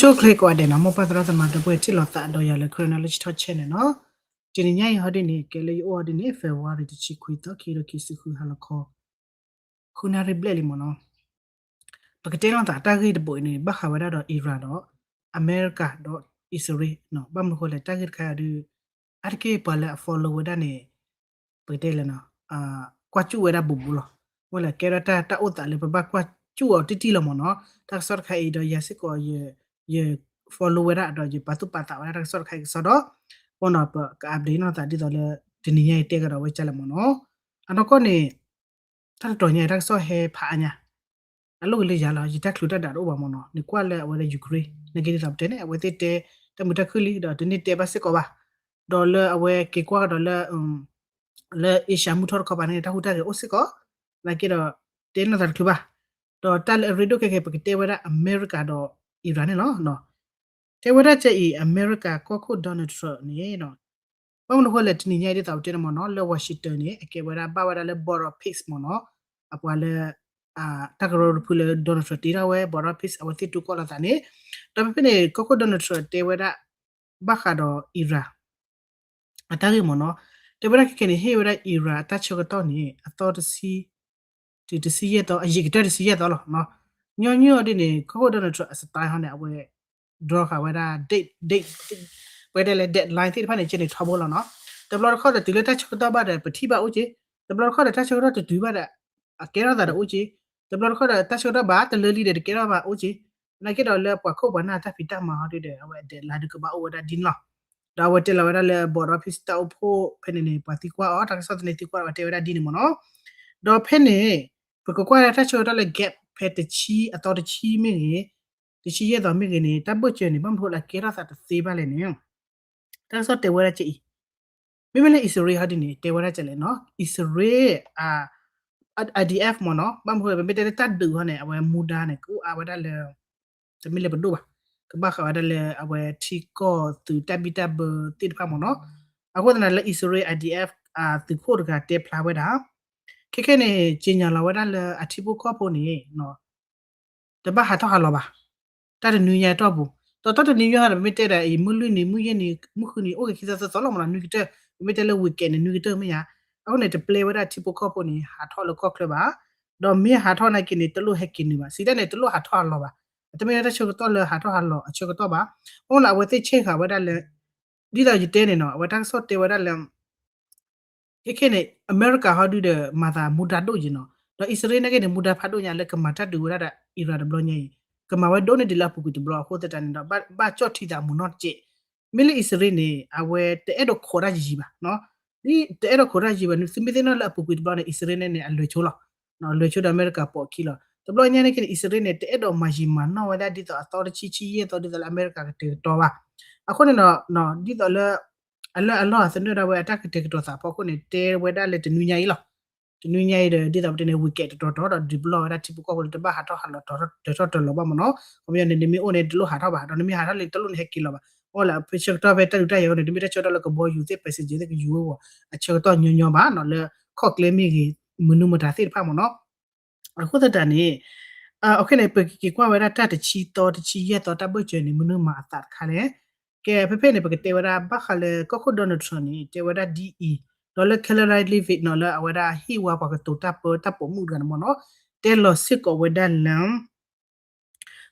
ဆိၣ်ဂ့ၤကိးဂၤဒဲးနီၤ, မိၢ်ပၢ်သရၣ်သမါဒီပုၢ်ဝဲၢ်ထံၣ်လိာ်သးဒီးယၤလၢ Karen Knowledge Talk Channel နီၤ. တနံၤညါအံၤဟီဒ်န့ၣ် ကဲလၢယအိၣ်အီၤဒ်န့ၣ် February တဆံခွံသီ ခံကထိခံဆံဃု ဟါလီၤခီ ဃုနၣ်ရံၣ်ဘျဲၣ်လံမ့ၢ်နီၤ. ပကတဲလိာ်သးတၢ်ဂ့ၢ်တဘိအံၤန့ၣ် ဘၣ်ဃးဝဲဒၣ်ဒီး Iran ဒီး အမဲရကၤဒီး အံၣ်စရ့လးနီၤ. ဘၣ်မနုၤဃိလဲၣ် တၢ်ဂ့ၢ်တခါအံၤဒုး အါတက့ၢ်ပှၤလၢအ follow ဝဲဒၣ်န့ၣ် ပကတဲလဲၣ်နီၤ ကွၢ်စူၣ်ဝဲဒၣ်ဘူးဘူးလီၤ. ဝဲလၢကဲထီၣ်တၢ် တၢ်အိၣ်သးလၢပဘၣ်ကွၢ်စူၣ်အီၤတံၢ်တံၢ်လီၤမ့ၢ်နီၤ. တၢ်ကစီၣ်တခါအံၤဒီးယၤစ့ၢ်ကီး ယ follow ဝဲဒၣ်ဒီးယပာ်သူၣ်ပာ်သးဝဲဒၣ်တၢ်ကစီၣ်တခါအံၤကစီဒီ အဃိနီၤ ပက update လိာ်သးဒ်သိးလၢ တနံၤညါအံၤတဲကဒီးဝဲကၢ်လဲၣ်မ့ၢ်နီၤ. အနီၢ်ကီၢ်န့ၣ် တၢ်တတီၤညါအံၤ တၢ်ကစီၣ်ဟဲဖးအါညါ အလိၣ်က့ၤလၢယၤလီၤ. ယတၢ်ချုးတၢ်ဒးတအိၣ်ဘၣ်မ့ၢ်နီၤ. နကွၢ်လၢအဝဲဒၣ် Ukraine နာ်က့ဒ်သိးပတဲန့ၣ် အဝဲသ့ၣ်တဲ တၢ်မုာ်တၢ်ခုၣ်လံဒီးတန့ၢ်တဲဘၣ်စ့ၢ်ကီးဘၣ်. ဒီးလၢအဝဲက့ၤကွၢ်ကဒီးလၢ လၢ Asia မုၢ်ထီၣ်တခီပၤန့ၣ် တၢ်ဟူးတၢ်ဂဲၤအိၣ်စ့ၢ်ကီး နာ်က့ဒီး တဲလိာ်သးတချုးဘၣ်. ဒီးတၢ်လၢအရ့ဒိၣ်ခဲခဲ ပကတဲဝဲဒၣ်အမဲရကၤဒီး Iran န့ၣ်လီၤ. တဲဝဲဒၣ်ကၢ်အံၤ အမဲရကၤကီၢ်ခိၣ် Donald Trump န့ၣ် ဘၣ်မနုၤဃိလဲၣ် တနံၤညါအံၤဒ်သိးပတဲန့ၣ်မ့ၢ်နီၤ လၢ Washington န့ၣ် အကဲဝဲဒၣ်ဘၣ်ဝဲဒၣ်လၢ border peace မ့ၢ်နီၤ. အပှၤလၢ တၢ်ကရၢတဖုလၢ Donald Trump တ့ထီၣ်ဝဲ border peace အဝဲသ့ၣ်တူၢ်ကီၢ်လိာ်သးန့ၣ် ဒီးဖဲဖဲန့ၣ် ကီၢ်ခိၣ် Donald Trump တဲဝဲဒၣ် ဘၣ်ဃးဒီး Iran အတၢ်ဂ့ၢ်မ့ၢ်နီၤ. တဲဝဲဒၣ်ခဲခဲန့ၣ် ဟ့ၣ်ဝဲဒၣ် Iran အတၢ်ဆၢကတီၢ်န့ၣ် အသီတဆံ တုၤတဆံယဲၢ်သီ အယံာ်ကတၢၢ်တဆံယဲၢ်သီလီၤ. ညီနုၢ်အီၤဒ်န့ၣ် ကီၢ်ခိၣ် Donald Trump အ style ဟီန့ၣ် အဝဲ draw ဃာ်ဝဲဒၣ် date date ပတဲလဲၣ် deadline သ့ၣ်တဖၣ်န့ၣ် ကဲန့ၣ်ထီဘိလီၤနီၤ. တဘျီတခီၣ်ဒီးတုၤလၢတၢ်ဆၢကတီၢ်ဘၣ်ဒီး ပထံၣ်ဘၣ်အိၣ်က့ၤ, တဘျီတခီၣ်ဒီးတၢ်ဆၢကတီၢ်တတုၤဘၣ်ဒီး အကဲထီၣ်သးဒီးအိၣ်က့ၤ, တဘျီတခီၣ်ဒီးတၢ်ဆၢကတီၢ်ဘၣ်တလၢလံဒီးတကဲထီၣ်ဘၣ်အိၣ်က့ၤ, နာ်က့ဒီးလၢပှၤခိၣ်ပှၤနၢ်တၢ်ဖံးတၢ်မၤဟီဒ်ဒီး အဝဲ deadline ဒုးကဘၣ်အိၣ်ဝဲဒၣ်ဒ်န့ၣ်လီၤ. ဒီးအဝဲတဲလီၤဝဲဒၣ်လၢ border peace တၢ်အိၣ်ဖှိၣ်ဖဲန့ၣ်န့ၣ် ပှၤသံကွၢ်အီၤ တၢ်ကစီၣ်သန့သံကွၢ်အီၤ တဲဝဲဒၣ်ဒ်န့ၣ်မ့ၢ်နီၤ. ဒီးဖဲန့ၣ် ပကကွၢ်လၢတၢ်ဆၢကတီၢ်လၢ gap ဖဲတဆံအသီတဆံမ့ၢ်ဂ့ၤ, တဆံယဲၢ်သီမ့ၢ်ဂ့ၤန့ၣ် တၢ်ဘၢၣ်စၢၤန့ၣ် ဘၣ်မနုၤဃိလၢအကဲထီၣ်သးတသ့ဘၣ်လဲၣ်န့ၣ် တၢ်ကစီၣ်တဲဝဲဒၣ်ကၢ်အံၤ, မ့မ့ၢ်လၢအံၣ်စရ့လးဟီဒ်န့ၣ် တဲဝဲဒၣ်ကၢ်လဲၣ်နီၤ, အံၣ်စရ့လး IDF မ့ၢ်နီၤ, ဘၣ်မနုၤဃိ ပမ့ၢ်တဲလၢတၢ်ဒုးဟီန့ၣ် အဝဲမူဒါန့ၣ် ကအါဝဲဒၣ်လၢ တမ့ၢ်လၢပဒိၣ်ဘၣ်, ကဘၣ်ဃးဝဲဒၣ်လၢအဝဲထံကီၢ်သုးတၢ်ဘံၣ်တၢ်ဘၢသ့ၣ်တဖၣ်မ့ၢ်နီၤ. အဃိသတးန့ၣ် လၢအံၣ်စရ့လး IDF သုးခိၣ်တဂၤတဲဖျါဝဲဒၣ်, ခဲခဲန့ၣ် ကြေညာလီၤဝဲဒၣ်လၢအထံဖိကီၢ်ဖိန့ၣ် တဘၣ်ဟးထီၣ်ဟးလီၤဘၣ်, တၢ်တနွံညါတီၢ်ပူၤ, ဒီးတၢ်တနွံညါဒီး ပမ့ၢ်တဲဒၣ်အံၤ မုၢ်လွံၢ်နံၤ မုၢ်ယဲၢ်နံၤ မုၢ်ဃုနံၤ အိၣ်က့ၤခံသီသၢသီလီၤမ့ၢ်နီၤ, နွံကတၢၢ်, ပမ့ၢ်တဲလၢ weekend န့ၣ် နွံကတၢၢ်မ့ၢ်ဧါ. အဃိန့ၣ် တပျဲဝဲဒၣ်ထံဖိကီၢ်ဖိန့ၣ် ဟးထီၣ်လၢကီၢ်ချၢဘၣ်, ဒီးမ့ၢ်ဟးထီၣ်နာ်က့န့ၣ် တလိၣ်ဟဲက့ၤနုာ်ဘၣ်, စံးတၢ်န့ၣ် တလိၣ်ဟးထီၣ်ဟးလီၤဘၣ်, အတမ့ၢ်လၢတၢ်ဆၢကတီၢ်လၢဟးထီၣ်ဟးလီၤအဆၢကတီၢ်ဘၣ်. အဃိလၢအဝဲသ့ၣ်ဆဲးဃာ်ဝဲဒၣ်လၢ ဒ်သိးယတဲန့ၣ်နီၤ အဝဲတၢ်ကစီၣ်တဲဝဲဒၣ်လၢ ခဲခဲန့ၣ် အမဲရကၤဟီဒုဒီး မၤသးမူဒါဒိၣ်ယံၤနီၤ, ဒီးအံၣ်စရ့လးနာ်က့န့ၣ် မူဒါဖးဒိၣ်ညါလၢကမၤတၢ်ဒုးဝဲဒၣ်ဒီး Iran တဘျီညါအံၤ, ကမၤဝဲဒိၣ်န့ၢ်ဒံးလၢအပူၤကွံာ်တဘျီအဃိသတးန့ၣ်ဒီး ဘၣ်ကၠီၣ်ထံသးမုာ်နီၢ်တက့ၢ်. မ့ၢ်လၢအံၣ်စရ့လးန့ၣ် အဝဲတအဲၣ်ဒိးခိးတၢ်ယံၤဘၣ်, ဒ်တအဲၣ်ဒိးခိးတၢ်ယံၤဘၣ်န့ၣ် သုမ့ၢ်သ့ၣ်နီၣ်လၢအပူၤကွံာ်တဘျီန့ၣ် အံၣ်စရ့လးန့ၣ်န့ၣ် အလွဲၤဆိလီၤ, လွဲၤဆိဒီးအမဲရကၤပိာ်အခံလီၤ. တဘျီညါန့ၣ်က့န့ၣ် အံၣ်စရ့လးန့ၣ် တအဲၣ်ဒိးမၤယံာ်မၤနီၢ်ဝဲဒၣ်ဒ်သိးအသီတဆံဆံယဲၢ်သီဒ်သိးလၢအမဲရကၤကတဲာ်ကတီၤဘၣ်. အဃိန့ၣ်ဒီး ဒ်သိးလၢ အလၢအလီၢ်အသနၢၣ်ဒၣ်ဝဲအတၢ်ကတဲာ်ကတီၤသးဖီခိၣ်န့ၣ် တဲဝဲဒၣ်လၢတနွံညါအံၤလီၤ. တနွံညါအံၤဒီး ဒ်သိးပတဲန့ၣ် weekend တတီၤတီၤဒီး ဒုးပလီၢ်ဝဲဒၣ်ထံဖိကီၢ်ဖိလၢတဘၣ်ဟးထီၣ်ဟးလီၤတၢ်ထီၣ်တၢ်လီၤဘၣ်မ့ၢ်နီၤ, ခီပညီန့ၣ် နမ့ၢ်အိၣ်န့ၣ် တလိၣ်ဟးထီၣ်ဘၣ်, ဒီးနမ့ၢ်ဟးထီၣ်လံတလိၣ်န့ၣ်ဟဲက့ၤလီၤဘၣ်. အဃိလၢအဆၢကတီၢ်ဖဲတၢ်ဒုးတၢ်ယၤအဂီၢ်န့ၣ် တမ့ၢ်တၢ်ဆၢကတီၢ်လၢကဘီယူၤသ့ၣ် passenger သ့ၣ်ကယူၤဝဲအဂီၢ် အဆၢကတီၢ်ညီညီဘၣ်နီၤ, လၢခီၣ်ကျဲမ့ၢ်ဂ့ၤ မနုၤမတၤသ့ၣ်တဖၣ်မ့ၢ်နီၤ. အဃိသတးန့ၣ် အခဲန့ၣ် ပကက့ၤကွၢ်ဝဲဒၣ်တၢ်တဆံသီတဆံယဲၢ်သီတၢ်ဘၢၣ်စၢၤန့ၣ် မနုၤမၤအသးတခါလဲၣ်. ကဲ ဖဲဖဲန့ၣ် ပကတဲဝဲဒၣ် ဘၣ်ဃးလၢကီၢ်ခိၣ် Donald Trump န့ၣ် တဲဝဲဒၣ်ဒ်အံၤ, ဒီးလၢ Karoline Leavitt နီၤ လၢအဝဲဒၣ်ဟ့ၣ်ဝါပှၤကတိၤတၢ်ပၢတၢ်ပိာ်မုၣ်တဂၤန့ၣ်မ့ၢ်နီၤ, တဲလီၤစ့ၢ်ကီးဝဲဒၣ်လၢ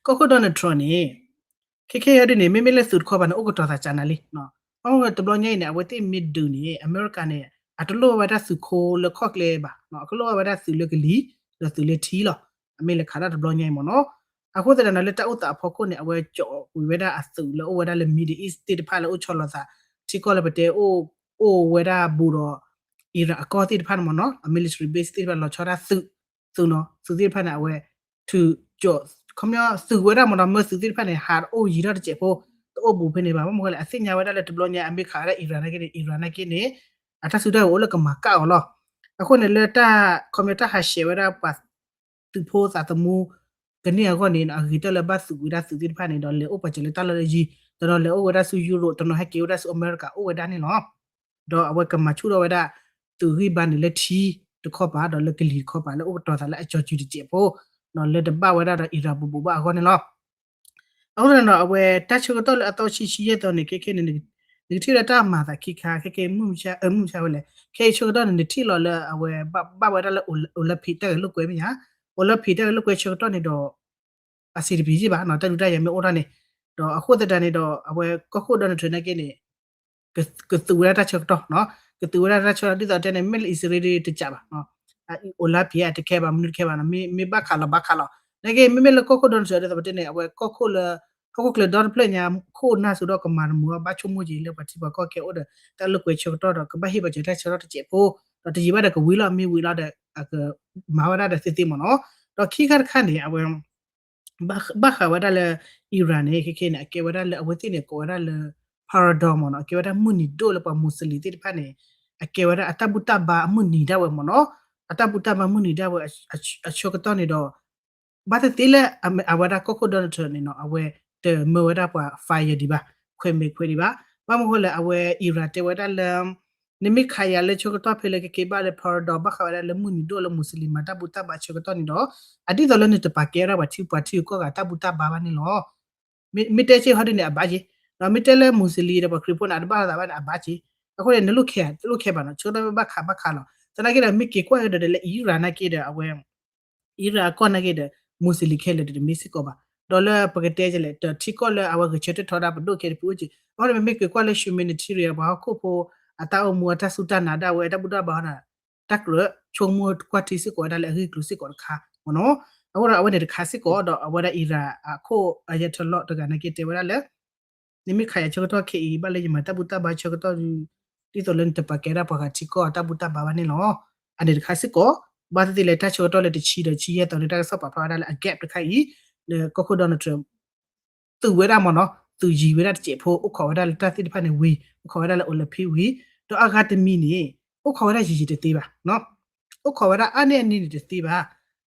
ကီၢ်ခိၣ် Donald Trump န့ၣ် ခဲခဲအံၤဒ်န့ၣ် မ့မ့ၢ်လၢသုးတခီပၤန့ၣ် အိၣ်ကတီၤသးကနၤလံ. အဃိတဘျီညါအံၤန့ၣ် အဝဲသ့ၣ်မ့ၢ်ဒုးန့ၣ် အမဲရကၤန့ၣ် အတလိၣ်ဝဲဒၣ်သုးခိလၢခီၣ်ကျဲဘၣ်, အကလိၣ်ဝဲဒၣ်သုးလၢကလံၤ ဒီးသုးလၢထံလီၤ. အမ့ၢ်လဲၤခးဒၣ်တဘျီညါအံၤမ့ၢ်နီၤ. အဃိသတးဒီးလၢတၢ်အိၣ်သးအဖီခိၣ်န့ၣ် အဝဲကၠီကွံာ်ဝဲဒၣ်အသုးလၢအိၣ်ဝဲဒၣ်လၢ Middle East သ့ၣ်တဖၣ်လၢအိၣ်ဆီလီၤသး ထံကီၢ်လၢပတဲ အိၣ်ဝဲဒၣ်ဘူးဒီး Iran အကီၢ်သ့ၣ်တဖၣ်န့ၣ်မ့ၢ်နီၤ, အ military base သ့ၣ်တဖၣ်လီၤဆီဒၣ်သုး, သုးနီၤ, သုးသ့ၣ်တဖၣ်န့ၣ် အဝဲ ထုးကၠီ ခီပညီသုးဝဲဒၣ်မ့ၢ်နီၤ, မ့ၢ်သုးသ့ၣ်တဖၣ်န့ၣ် ဟးတအိၣ်ယံၤထီၣ်တစဲးဖိ, တအိၣ်ဘူးဖဲန့ၣ်ဘၣ်. ဘၣ်မနုၤဃိလဲၣ် အသ့ၣ်ညါဝဲဒၣ်လၢတဘျီညါ အမ့ၢ်ခးဝဲဒၣ် Iran နာ်က့န့ၣ် Iran နာ်က့န့ၣ် အတၢ်စုတၢ်ကဝဲၤအိၣ်လၢကမၤကၣ်အီၤလီၤ. အဃိန့ၣ်လၢတၢ် ခီပညီတၢ်ဟးဆှဲးဝဲဒၣ် ပှၤသုးဖိသးသမူ ကန့ၢ်အဂီၢ်န့ၣ် အဂ့ၤတၢ်လၢဘၣ်သုးကွံာ်ဒၣ်သုးသ့ၣ်တဖၣ်န့ၣ် ဒီးလဲၤအိၣ်ပှၤစၢၤလၢတၢ်လီၢ်လၢယံၤ, တနီၤလဲၤအိၣ်ဝဲဒၣ်ဆူ Europe, တနီၤဟဲက့ၤဝဲဒၣ်ဆူအမဲရကၤအိၣ်ဝဲဒၣ်န့ၣ်လီၤ. ဒီးအဝဲကမၤဆူၣ်ထီၣ်ဝဲဒၣ် သုးဂံၢ်ဘါန့ၣ်လၢထံတခီပၤ ဒီးလၢကလံၤတခီပၤ လၢအိၣ်ကတီၤသးလၢအကၠီကုတစဲးဖိ, လၢတဘၣ်ဝဲဒၣ်ဒီး Iran ဘူးဘူးဘၣ်အဂီၢ်န့ၣ်လီၤ. အဃိသတးဒီး အဝဲတၢ်ဆၢကတီၢ်လၢအသီဆံဆံယဲၢ်သီန့ၣ် ခဲခဲန့ၣ် နကထံၣ်လၢတၢ်မၤသးခံခါ ခဲခဲမုၢ်မဆါ မုၢ်မဆါဝဲလဲၣ် ခဲအံၤဆၢကတီၢ်န့ၣ် နထံၣ်လီၤလၢအဝဲဘၣ်ဝဲဒၣ်လၢ Olympic တၢ်ဂဲၤလိာ်ကွဲမ့ၢ်ဧါ, Olympic တၢ်ဂဲၤလိာ်ကွဲဆၢကတီၢ်န့ၣ်ဒီး အဆင်တပြေစ့ၢ်ဘၣ်နီၤ တၢ်ဒုးတၢ်ယၤမ့ၢ်အိၣ်ထီၣ်န့ၣ်, ဒီးအဃိသတးန့ၣ်ဒီး အဝဲကီၢ်ခိၣ် Donald Trump နာ်က့န့ၣ် ကသုးဝဲဒၣ်တၢ်ဆၢကတီၢ်နီၤ, ကသုးဝဲဒၣ်တၢ်ဆၢကတီၢ် ဒ်သိးတဲန့ၣ် မ့ၢ်လၢအံၣ်စရ့လးတစးဘၣ်, Olympic တခဲဘၣ် မနုၤတခဲဘၣ်နီၤ မ့ၢ်ဘၣ်ခးလီၤဘၣ်ခးလီၤ, နာ်က့မ့မ့ၢ်လၢကီၢ်ခိၣ် Donald Trump ဒ်သိးပတဲန့ၣ် အဝဲကီၢ်ခိၣ်လၢ ဟီၣ်ခိၣ်ချၢဒီတဖျၢၣ်ညါ ခိၣ်နၢ်စိဒီးကမၤတမုာ်အီၤ ဘၣ်ဆိကမိၣ်က့ၤလၢပှၤထံပှၤကီၢ်ကဲအိၣ်ဒီး တၢ်လိာ်ကွဲဆၢကတီၢ်ဒီး ကဘၣ်ဟ့ၣ်ပှၤစၢၤတၢ်ဆၢကတီၢ်တစဲးဖိ, ဒီးတယံာ်ဘၣ်ဒီးကဝံၤလီၤ မ့ၢ်ဝံၤလီၤဒီး အကမၤဝဲဒၣ်ဒီးသ့သ့မ့ၢ်နီၤ, ဒီးခံခါတခါန့ၣ် အဝဲ ဘၣ်ဃးဝဲဒၣ်လၢ Iran န့ၣ် ခဲခဲန့ၣ် အကဲဝဲဒၣ်လၢအဝဲသ့ၣ်န့ၣ် ကိးဝဲဒၣ်လၢ Parador မ့ၢ်နီၤ, အကဲဝဲဒၣ်မုၢ်နံၤဒိၣ်လၢပှၤမူးစလ့ၣ်သ့ၣ်တဖၣ်န့ၣ် အကဲဝဲဒၣ်အတၢ်ဘူၣ်တၢ်ဘါအမုၢ်နံၤဒၣ်ဝဲမ့ၢ်နီၤ, အတၢ်ဘူၣ်တၢ်ဘါမုၢ်နံၤဒၣ်ဝဲ အဆၢကတီၢ်န့ၣ်ဒီး ဘၣ်သ့ၣ်သ့ၣ်လၢ အဝဲဒၣ်ကီၢ်ခိၣ် Donald Trump န့ၣ်နီၤ အဝဲတမၢဝဲဒၣ်ပှၤ fire ဒံးဘၣ်, ခွဲးမဲာ်ခွဲးဒံးဘၣ်, ဘၣ်မနုၤဃိလဲၣ် အဝဲ Iran တဲဝဲဒၣ်လၢ နမ့ၢ်ခးယၤလၢဆၢကတီၢ်ဖဲလၢခဲခဲဘၣ်လၢ Parador ဘၣ်ဃးဝဲဒၣ်လၢမုၢ်နံၤဒိၣ်လၢမူးစလ့ၣ်မၤတၢ်ဘူၣ်တၢ်ဘါဆၢကတီၢ်န့ၣ်ဒီး အဒ်သိးလၢနတပာ်ကဲဝဲဒၣ်ပှၤထံပှၤထံဂုၤကီၢ်ဂၤတၢ်ဘူၣ်တၢ်ဘါဘၣ်န့ၣ်လီၤ. မ့ၢ်တဲဆ့ဟီဒ်န့ၣ် အဘၣ်က့ၤ, ဒီးမ့ၢ်တဲလၢမူးစလ့ၣ်ဒီးပှၤခရံာ်ဖိန့ၣ် အတဘၣ်သးဘၣ်န့ၣ် အဘၣ်က့ၤ, အဃိန့ၣ် နလိၣ်ခဲ တလိၣ်ခဲဘၣ်နီၤ ဆၢကတီၢ်ဘၣ်ခးဘၣ်ခးလီၤ, သနာ်က့ဒီး မ့ၢ်က့ၤကွၢ်ကဒီးလၢ Iran နာ်က့ဒီး အဝဲ Iran အကီၢ်နာ်က့ဒီး မူးစလ့ၣ်ခဲလၢာ်ဒီးတမ့ၢ်စ့ၢ်ကီးဘၣ်, ဒီးလၢပကတဲလဲၣ် ဒီးထံကီၢ်လၢအဝဲဂဲၤဆၢထၢၣ်ထီဒါပဒိၣ်ခဲတဖုအိၣ်က့ၤ, အဃိန့ၣ် မ့မ့ၢ်က့ၤကွၢ်လၢ humanitarian ပှၤဟီၣ်ခိၣ်ဖိ အတၢ်အိၣ်မူအတၢ်စူၢ်တၢ်နာ်ဒၣ်ဝဲ တၢ်ဘူၣ်တၢ်ဘါန့ၣ် တၢ်ကြၢး ဆိကမိၣ်ကွၢ်ထံစ့ၢ်ကီးဝဲဒၣ်လၢအဂ့ၢ်အကျိၤစ့ၢ်ကီးတခါမ့ၢ်နီၤ, အဃိဒီးအဝဲန့ၣ်တခါစ့ၢ်ကီးဒီး အဝဲဒၣ် Iran အခိၣ်အယဲၢ်ထလီၣ်တဂၤနာ်က့တဲဝဲဒၣ်လၢ နမ့ၢ်ခးယၤဆၢကတီၢ်ခဲအံၤ ဘၣ်လၢယမၤတၢ်ဘူၣ်တၢ်ဘါဆၢကတီၢ် ဒ်သိးလၢနတပာ်ကဲဒၣ်ပှၤဂၤထံကီၢ်တၢ်ဘူၣ်တၢ်ဘါဘၣ်န့ၣ်လီၤ. အန့ၣ်တခါစ့ၢ်ကီး ဘၣ်သ့ၣ်သ့ၣ်လၢတၢ်ဆၢကတီၢ်လၢတဆံဒီးဆံယဲၢ်သီန့ၣ် တၢ်ကစီၣ်ပာ်ဖျါဝဲဒၣ်လၢအ gap တခါအံၤ လၢကီၢ်ခိၣ် Donald Trump သုးဝဲဒၣ်မ့ၢ်နီၤ သုးယံၤဝဲဒၣ်တစဲးဖိ အိၣ်ခိးဝဲဒၣ်လၢတၢ်သ့ၣ်တဖၣ်န့ၣ်ဝံၤ အိၣ်ခိးဝဲဒၣ်လၢ Olympic ဝံၤ ဒီးအဂၤတမံၤန့ၣ် အိၣ်ခိးဝဲဒၣ်ယံာ်ယံာ်တသ့ဘၣ် အိၣ်ခိးဝဲဒၣ်အါန့ၢ်အန့ၣ်န့ၣ်တသ့ဘၣ်.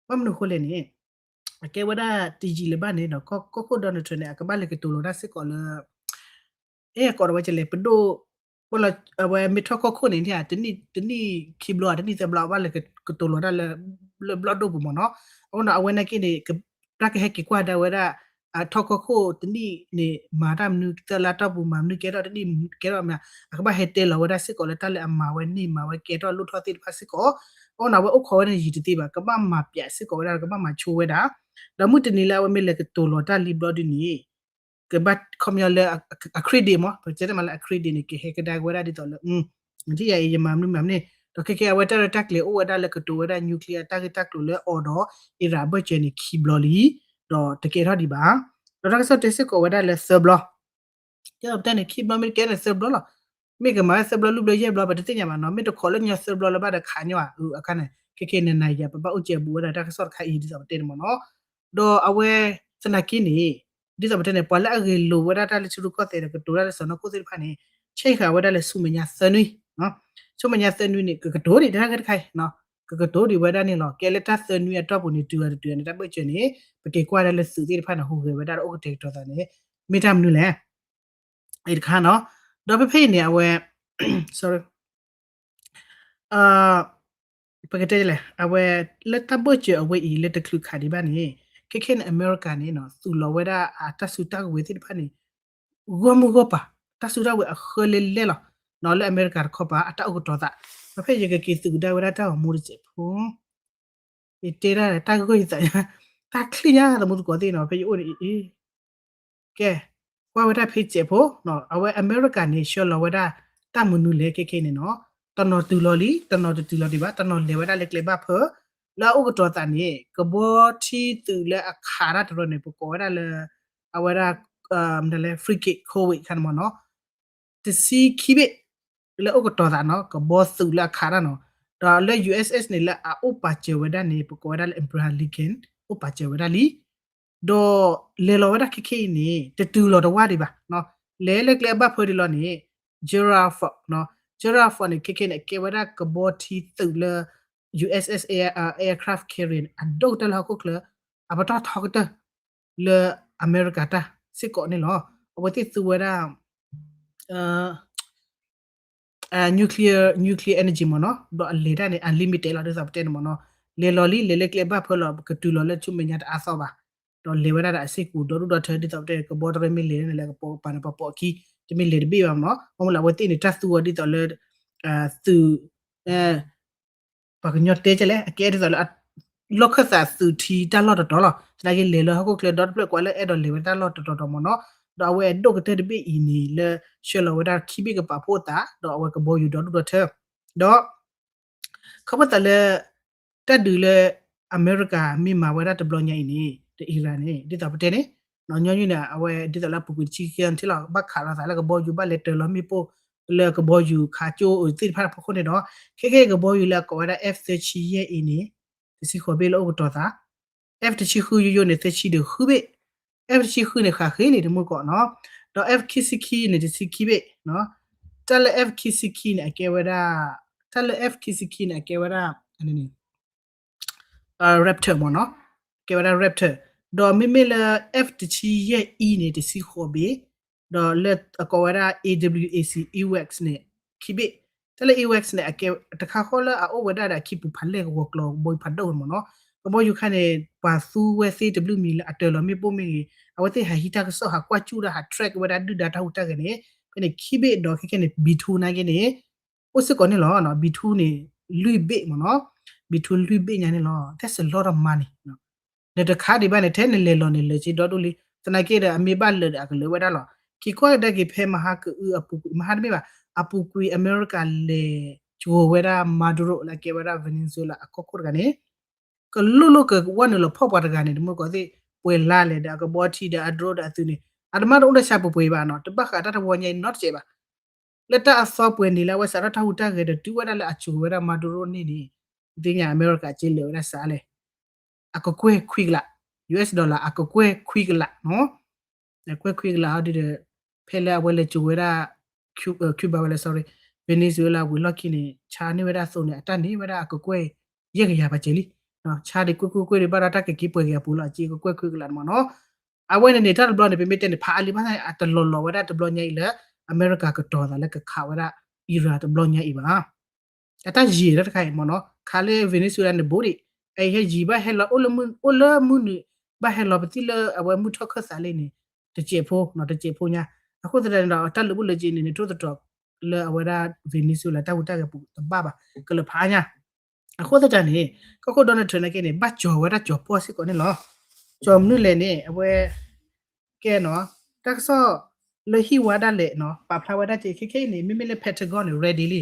ဘၣ်မနုၤအဃိလဲၣ်န့ၣ် အကဲဝဲဒၣ်တယံာ်လၢၤဘၣ်န့ၣ်ဒီး ကီၢ်ခိၣ် Donald Trump န့ၣ် အကဘၣ်လဲၤကတိၤလီၤတၢ်စ့ၢ်ကီးလၢ အဲ ကိးဝဲကလဲၣ် ပဒိၣ် အဝဲမ့ၢ်ထီၣ်ကီၢ်ခိၣ်န့ၣ် တနံၣ်ခံဘျီ တနံၣ်သၢဘျီ အဘၣ်လဲၤကတိၤလီၤတၢ်လၢ လၢဘျီၣ်ဒိၣ်ပူၤမ့ၢ်နီၤ. အဃိန့ၣ် အဝဲနာ်က့န့ၣ် တၢ်ကဟဲက့ၤကွၢ်ဒၣ်ဝဲဒၣ် အထီၣ်ကီၢ်ခိၣ်တနံၣ်န့ၣ် မၤတၢ်မနုၤသၢလါတီၢ်ပူၤ မၤမနုၤကဲထီၣ်တနံၣ်ကဲထီၣ်မ့ၢ် အကဘၣ်ဟဲတဲလီၤဝဲဒၣ်စ့ၢ်ကီးလၢတၢ်လၢအမၤဝဲန့ၢ်မၤဝဲကဲထီၣ်လိၣ်ထီၣ်သ့ၣ်တဖၣ်စ့ၢ်ကီး. အဃိန့ၣ် အဝဲအိၣ်ခိးဝဲန့ၣ်ယံာ်တသ့ဘၣ် ကဘၣ်မၤပျးစ့ၢ်ကီးဝဲဒၣ် ကဘၣ်မၤဆိဝဲဒၣ် ဒီးမုၢ်တနံၤလၢအဝဲမ့ၢ်လဲၤကတိၤလီၤတၢ်လံဘျီဒ်န့ၣ် ကဘၣ်ခီပညီလၢ အ credit မ့ၢ် ပတဲတမးလၢအ credit န့ၣ် ကဟဲကဒါက့ၤဝဲဒၣ်ဒ်သိးလၢ ထံၣ်ယၤအံၤ ယမၤမနုၤမၤမနုၤန့ၣ် ဒီးခဲကဲအဝဲတၢ်ရဲၣ်တၢ်ကျဲၤအိၣ်ဝဲဒၣ်လၢကတိၤဝဲဒၣ် nuclear တၢ်ဂ့ၢ်တၢ်ကျိၤလၢအီၤဒီး Iran အဘၢၣ်စၢၤန့ၣ် ခံဘျီလံ ဒီးတကဲထီၣ်ဒံးဘၣ်. ဒီးတၢ်ကစီၣ်တဲစ့ၢ်ကီးဝဲဒၣ်လၢသၢဘျီ ကဲပတဲန့ၣ် ခံဘျီမ့ၢ်တကဲန့ၣ်သၢဘျီလီၤ. မ့ၢ်ကမၤဝဲသၢဘျီလွံၢ်ဘျီယဲၢ်ဘျီ ပတသ့ၣ်ညါဘၣ်နီၤ မ့ၢ်တခိးလၢညီသၢဘျီလၢၤဘၣ်ဒီးခးညီဧါ အခါန့ၣ် ခဲကဲန့ၣ်နၤယၤ ပဘၣ်အိၣ်စဲးဘူးဝဲဒၣ်တၢ်ကစီၣ်တခါအံၤဒ်သိးပတဲန့ၣ်မ့ၢ်နီၤ. ဒီးအဝဲသနာ်က့န့ၣ် ဒ်သိးပတဲန့ၣ် ပှၤလၢအဂဲၤလိာ်ဝဲဒၣ်တၢ်လၢထံရူၢ်ကီၢ်သဲးဒီးကတိၤတၢ်လၢစီၤနီၢ်ခိၣ်သ့ၣ်တဖၣ်န့ၣ် ဆဲးဃာ်ဝဲဒၣ်လၢဆူမဲာ်ညါသၢနွံ ဆူမဲာ်ညါသၢနွံန့ၣ် ကကတိၤဒံးတၢ်ဂ့ၢ်တခါအံၤ ကကတိၤဒံးဝဲဒၣ်န့ၣ်လီၤ. ကဲလၢတၢ်သၢနွံအတီၢ်ပူၤန့ၣ် တုၤအီၤတတုၤန့ၣ် တၢ်ဘၢၣ်စၢၤန့ၣ် ပက့ၤကွၢ်ဒၣ်လၢသုးသ့ၣ်တဖၣ်န့ၣ် ဟူးဂဲၤဝဲဒၣ်ဒီးအိၣ်ကတဲာ်ကတီၤသးန့ၣ် မ့ၢ်တၢ်မနုၤလဲၣ် အံၤတခါနီၤ. ဒီးဖဲဖဲအံၤန့ၣ် အဝဲ sorry ပကတဲလဲၣ် အဝဲလၢတၢ်ဘၢၣ်စၢၤအဝဲအံၤလၢတချုးခးဒံးဘၣ်န့ၣ် ခဲခဲန့ၣ် အမဲရကၤန့ၣ် သူၣ်လီၤဝဲဒၣ်အတၢ်စုတၢ်ကဝဲၤသ့ၣ်တဖၣ်န့ၣ် ဂီၢ်မုၢ်ဂီၢ်ပၤ တၢ်စုတၢ်ကဝဲၤအဃၢလဲလဲလီၤ. လၢအမဲရကၤတခီပၤ အတၢ်အိၣ်ကတီၤသး ဖဲယကက့ၤသုးကဒါဝဲဒၣ်တၢ်ဂီၤမူတစဲးဖိ ယတဲဒၣ်တၢ်ဂီၢ်ယသး တၢ်ချံၣ်ညါသမူသကိးသ့ၣ်နီၤ ဖဲယအိၣ်န့ၣ်အံၤ ကဲ ကွၢ်ဝဲဒၣ်ဖဲစဲးဖိ အဝဲအမဲရကၤန့ၣ် ဆှၢလီၤဝဲဒၣ်တၢ်မနုၤလဲၣ်ခဲခဲန့ၣ်နီၤ တနီၤတုၤလီၤလံ တနီၤတတုၤလီၤဒံးဘၣ် တနီၤလဲၤဝဲဒၣ်လၢကျဲဘၣ်ဖၢ လၢအအိၣ်ကတီၤသးန့ၣ် ကဘီထံသုးလၢအခးတၢ်တရၢန့ၣ် ပကိးဝဲဒၣ်လၢ အဝဲဒၣ် မနုၤလဲၣ် frigate Corvette ခါန့ၣ်မ့ၢ်နီၤ တဆံခံဘ့ၣ် လၢအိၣ်ကတီၤသးနီၤ ကဘီသုးလၢအခးတၢ်နီၤ ဒီးလၢ USS န့ၣ် လၢအအိၣ်ပာ်စၢၤဝဲဒၣ်န့ၣ် ပကိးဝဲဒၣ်လၢ Abraham Lincoln အိၣ်ပာ်စၢၤဝဲဒၣ်လံ ဒီးလဲၤလီၤဝဲဒၣ်ခဲခဲအံၤန့ၣ် တတုၤလီၤတဝၢ်ဒံးဘၣ် လဲၤလၢကျဲအဘၣ်ဖၢဒံးလီၤန့ၣ် Gerald Ford Gerald Ford န့ၣ် ခဲခဲန့ၣ် အကဲဝဲဒၣ်ကဘီထံသုးလၢ USS aircraft carrier န့ၣ် အဒိၣ်ကတၢၢ်လၢဟီၣ်ခိၣ်ချၢ အပတီၢ်ထီကတၢၢ် လၢအမဲရကၤတၢ်စ့ၢ်ကီးန့ၣ်လီၤ. အဝဲသ့ၣ်သူဝဲဒၣ် nuclear nuclear energy မ့ၢ်နီၤ ဒီးအလဲၤတၢ်န့ၣ် unlimited လီၤ ဒ်သိးပတဲန့ၣ်မ့ၢ်နီၤ လဲၤလီၤလံ လဲၤလၢကျဲဘၣ်ဖၢလီၤ ကတုၤလီၤလၢဆူမဲာ်ညါတအါသီဘၣ် ဒီးလဲၤဝဲဒၣ်ဒီးအစ့ၢ်ကီးဒီဒူၣ်ဒီထၢ ဒ်သိးပတဲကဘီတရၢမ့ၢ်လဲၤန့ၣ်လၢကပိာ်ကပၤန့ၣ် ပှၤပိာ်အခံ တမ့ၢ်လဲၤတဘ့ၣ်ဘၣ်မ့ၢ်နီၤ. ဘၣ်မနုၤလဲၣ် အဝဲသ့ၣ်န့ၣ် တၢ်သူအီၤဒ်သိးလၢ သုး ပှၤကညီတဲကလဲၣ် အကဲဒ်သိးလၢ လီၢ်ခၢၣ်သးသုးထံတၢ်လီၢ်တတီၤလီၤ. သနာ်က့လဲၤလၢဟီၣ်ခိၣ်ချၢဒီတဖျၢၣ်ကွၢ်လၢအဲၣ်ဒိးလဲၤဝဲတၢ်လီၢ်တတီၤတီၤမ့ၢ်နီၤ. ဒီးအဝဲအဒိၣ်ကတၢၢ်တဘ့ၣ်အံၤန့ၣ်လၢ ဆှၢလီၤဝဲဒၣ်ခံဘ့ၣ်ကပာ်ဖှိၣ်အသး ဒီးအဝဲကဘီယူၤဒီဒူၣ်ဒီထၢ ဒီး ခီဖျိသးလၢ တၢ်ဒုးလၢ အမဲရကၤမ့ၢ်မၤဝဲဒၣ်တဘျီညါအံၤန့ၣ် ဒီး Iran န့ၣ် ဒ်သိးပတဲန့ၣ် ညီနုၢ်န့ၣ် အဝဲဒ်သိးလၢအပူၤကွံာ်တဆံခံထံၣ်လီၤ ဘၣ်ခးလိာ်သးလၢကဘီယူၤ ဘၣ်လဲၤတၢၤလီၤမ့ၣ်ပိၢ် လၢကဘီယူၤခးကၠိအသ့ၣ်တဖၣ်အဖီခိၣ်န့ၣ်ဒီး ခဲကဲကဘီယူၤလၢအကိးဝဲဒၣ် F သၢဆံယဲၢ်အံၤန့ၣ် တဆံဃိးဘ့ၣ်လၢအိၣ်ကတီၤသး F တဆံဃုယိယိန့ၣ် သၢဆံဒီးဃုဘ့ၣ် F တဆံဃုန့ၣ် ဃးဃ့လံတမုၢ်ကီးနီၤ ဒီး F ခံဆံခံန့ၣ် တဆံခံဘ့ၣ် တၢ်လၢ F ခံဆံခံန့ၣ် အကဲဝဲဒၣ် တၢ်လၢ F ခံဆံခံန့ၣ် အကဲဝဲဒၣ် Raptor မ့ၢ်နီၤ ကဲဝဲဒၣ် Raptor ဒီးမ့မ့ၢ်လၢ F တဆံယဲၢ်အံၤန့ၣ် တဆံဃိးဘ့ၣ် ဒီးလၢအကိးဝဲဒၣ် A W A C AWACS န့ၣ် ခံဘ့ၣ် တၢ်လၢ AWACS န့ၣ် အကဲ တခါဃီလၢအအိၣ်ဝဲဒၣ်ဒီးအခံပူၤဖးလဲၢ်ကဝီၤကျီၤကဘီယူၤဖးဒိၣ်မ့ၢ်နီၤ ကဘီယူၤခါန့ၣ် ပှၤသူဝဲသ့တဘျုးမံၤလၢအတၢၤလီၤမ့ၣ်ပိၢ်မ့ၢ်ဂ့ၤ အဝဲသ့ၣ်ဟးဟံးတၢ်ကစီၣ်ဟးကွၢ်ကၠူၣ်ဒၣ်ဟး track ဝဲဒၣ်ဒုၣ်ဒါတၢ်ဟူးတၢ်ဂဲၤန့ၣ် ဖဲန့ၣ်ခံဘ့ၣ်ဒီးခဲခဲန့ၣ် B two နာ်က့န့ၣ် အိၣ်စ့ၢ်ကီးန့ၣ်လီၤ B two န့ၣ် လွံၢ်ဘ့ၣ်မ့ၢ်နီၤ B two လွံၢ်ဘ့ၣ်ညါန့ၣ်လီၤ that's a lot of money နတခးဒံးဘၣ်န့ၣ် ထဲနလဲၤလီၤန့ၣ် လၢာ်က့ဒီဒူၣ်လံ သနာ်က့ဒီး အမ့ၢ်ဘၣ်လၢာ်ဒီးအကလၢာ်ဝဲဒၣ်လီၤ က့ၤကွၢ်ကဒါက့ၤဖဲမဟါကအုအပူၤကွံာ် မဟါတမ့ၢ်ဘၣ် အပူၤကွံာ်အမဲရကၤလဲၤကၠိၤဝဲဒၣ် Maduro လၢအကဲဝဲဒၣ် Venezuela အကီၢ်ခိၣ်တဂၤန့ၣ် ကလိၣ်လိၣ်ကဝဲနုာ်လီၤဖီၣ်ပှၤတဂၤန့ၣ် တမုၢ်ကီးသ့ၣ် ပှဲၤလါလဲၣ်ဒီးအကဘီထံဒီးအ drone ဒီးအသုးန့ၣ် အတမ့ၢ်တအိၣ်တၢ်ဆါပှဲၤပှဲၤဘၣ်နီၤ တဘၣ်ဃးတၢ်တဝီညါအံၤနီတစဲးဘၣ် လၢတၢ်အသီပှဲၤန့ၣ်လၢအဝဲစးထီၣ်တၢ်ဟူးတၢ်ဂဲၤဒီးတုၤဝဲဒၣ်လၢအကၠိၤဝဲဒၣ် Maduro န့ၣ်န့ၣ် သ့ၣ်ညါအမဲရကၤက့လဲၤဝဲဒၣ်စးလဲၣ် အကကွဲၢ်ခွံကလး U S dollar အကကွဲၢ်ခွံကလးနီၤ အကွဲၢ်ခွံကလးဟီဒ်ဒီး ဖဲလၢအဝဲလဲၤကၠိၤဝဲဒၣ် Cuba ဝဲလဲၣ် sorry Venezuela ဝံၤလီၢ်ခံန့ၣ် ဆါန့ၢ်ဝဲဒၣ်အသိးန့ၣ် အတၢ်န့ၢ်ဝဲဒၣ်အကကွဲၢ်ယဲၢ်ကယၤပှၤစဲးလံ ဆါဒံးကွ့ၢ်ကွ့ၢ်ကွ့ၢ်ဒံးဘၣ်ဒီးတၢ်ကက့ၤပှဲၤက့ၤအပူၤလီၤ အကကွဲၢ်ခွံကလးန့ၣ်မ့ၢ်နီၤ အဝဲန့ၣ်န့ၣ် တၢ်တဘျီန့ၣ် ပမ့ၢ်တဲန့ၣ် ဖးအါလံ ဘၣ်ဆၣ်န့ၣ် အတလီၤလီၤဝဲဒၣ်တဘျီညါအံၤလၢ အမဲရကၤကတီၤသးလၢကခးဝဲဒၣ် Iran တဘျီညါအံၤဘၣ် အတၢ်ယံာ်တၢ်တခါအံၤမ့ၢ်နီၤ ခးလၢ Venezuela န့ၣ်ဘိဒံး အဟဲယံာ်ဘၣ်ဟဲလီၤ အိၣ်လၢမုၢ်နုာ် ဘၣ်ဟဲလီၤပသံၣ်လၢအဝဲမုၢ်ထီၣ်ခၢၣ်သးလံန့ၣ် တစဲးဖိ တစဲးဖိညါ အဃိသတးန့ၣ်ဒီး တၢ်လၢဘူၣ်လၢက့န့ၣ် နထိၣ်သတြီၤလၢအဝဲဒၣ် Venezuela တၢ်ဟူးတၢ်ဂဲၤပူၤတဘၣ်ဘၣ် ကလၢာ်ဖးညါ အဃိသတးန့ၣ် ကီၢ်ခိၣ် Donald Trump နာ်က့န့ၣ် ဘၣ်ကၠီၤဝဲဒၣ်ကၠီၤပီၢ်စ့ၢ်ကီးန့ၣ်လီၤ ကၠီၤမနုၤလဲၣ်န့ၣ် အဝဲ ကဲနီၤ တၢ်ကစီၣ်လၢဟံၣ်ဝါဒၣ်လဲာ်နီၤ ပာ်ဖျါဝဲဒၣ်က့ ခဲခဲအံၤန့ၣ် မ့မ့ၢ်လၢ Pentagon န့ၣ် ready လံ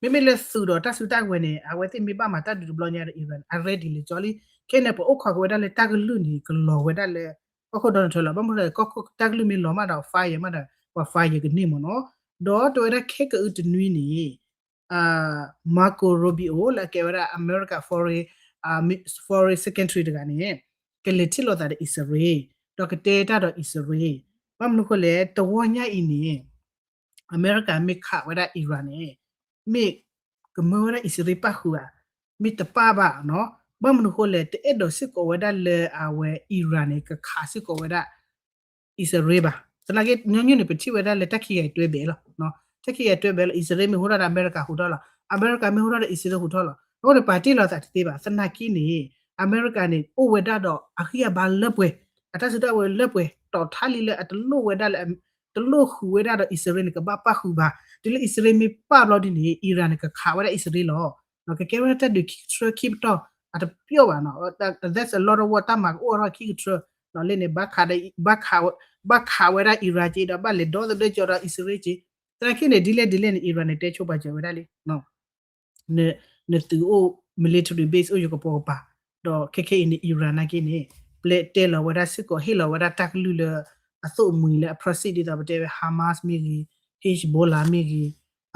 မ့မ့ၢ်လၢသုးဒီးတၢ်စုတၢ်ဝဲၤန့ၣ် အဝဲသ့ၣ်မ့ၢ်ဘၣ်မၤတၢ်ဒုးတဘျီညါဒီး Iran အ ready လံကၠီလံ ခဲန့ၣ် ပအိၣ်ခိးက့ၤဝဲဒၣ်လၢတၢ်ကလုၢ်န့ၣ် ကလီၤဝဲဒၣ်လၢ ကီၢ်ခိၣ် Donald Trump လီၤ ဘၣ်မနုၤလဲၣ် ကီၢ်ခိၣ်တၢ်ကလုၢ်မ့ၢ်လီၤမးဒီး fire မးဒီး ပှၤ fire ကန့ၢ်မ့ၢ်နီၤ ဒီးတဲဝဲဒၣ်ခဲကအုတနွံန့ၣ် Marco Rubio လၢအကဲဝဲဒၣ် America foreign foreign secretary တဂၤန့ၣ် ကလဲၤထံၣ်လိာ်သးဒီးအံၣ်စရ့လး ဒီးကတဲတၢ်ဒီးအံၣ်စရ့လး ဘၣ်မနုၤဃိလဲၣ် တဝီညါအံၤန့ၣ် အမဲရကၤမ့ၢ်ခးဝဲဒၣ် Iran န့ၣ် မ့ၢ်ကမၢဝဲဒၣ်အံၣ်စရ့လးပၣ်ဃုာ်ဧါ မ့ၢ်တပၣ်ဘၣ်နီၤ ဘၣ်မနုၤဃိလဲၣ် တအဲၣ်ဒိးစ့ၢ်ကီးဝဲဒၣ်လၢအဝဲ Iran န့ၣ် ကခးစ့ၢ်ကီးဝဲဒၣ် အံၣ်စရ့လးဘၣ်. သနာ်က့ ညီနုၢ်န့ၣ် ပထံၣ်ဝဲဒၣ်လၢတၢ်ခံဂၤအံၤတွဲဘဲလီၤ. တၢ်ခံဂၤအံၤတွဲဘဲလီၤ. အံၣ်စရ့လးမ့ၢ်ဟူထီၣ်ဒီး အမဲရကၤဟူထီၣ်လီၤ. အမဲရကၤမ့ၢ်ဟူထီၣ်ဒီး အံၣ်စရ့လးဟူထီၣ်လီၤ. အဃိန့ၣ် ပာ်တ့ၢ်လိာ်သးတသ့ဘၣ်. သနာ်က့န့ၣ် အမဲရကၤန့ၣ် အိၣ်ဝဲဒၣ်ဒီးအဂံၢ်အဘါလၢပှဲၤ, အတၢ်စုတၢ်ဝဲၤလၢပှဲၤ, တီၤထါလံလၢအတလိၣ်ဝဲဒၣ်လၢ တလိၣ်ဃုာ်ဝဲဒၣ်ဒီးအံၣ်စရ့လးန့ၣ် ကဘၣ်ပၣ်ဃုာ်ဘၣ်. တုၤလၢအံၣ်စရ့လးမ့ၢ်ပၣ်ဘျီဒ်န့ၣ် Iran န့ၣ် ကခးဝ�းဒၣ်အံၣ်စရ့လးလီၤ. ကကဲဝဲဒၣ်တၢ်ဒုးခံကထြၢခံပတီၢ် အတပျီၣ်ဘၣ်နီၤ. That's a lot of war တၢ်မၤကအိၣ်ထီၣ်ခံကထြၢ လၢန့ၣ် ဘၣ်ခးဝဲဒၣ် Iran က့ဒီး ဘၣ်လဲၤဒီသဒၢကၠီဒီးအံၣ်စရ့လးက့. သနာ်က့န့ၣ် ဒ်လဲၣ်ဒ်လဲၣ်န့ၣ် Iran န့ၣ် တဲဆိပာ်စၢၤဝဲဒၣ်လံ နသုးအိၣ် military base အိၣ်ယကပိာ်ကပၤ, ဒီးခဲခဲအံၤန့ၣ် Iran နာ်က့န့ၣ် ပျဲတဲလီၤဝဲဒၣ်စ့ၢ်ကီး ဟ့ၣ်လီၤဝဲဒၣ်တၢ်ကလုၢ်လၢ အသိၣ်မှံၤလၢအ proxy ဒ်သိးပတဲဝဲ Hamas မ့ၢ်ဂ့ၤ, Hezbollah မ့ၢ်ဂ့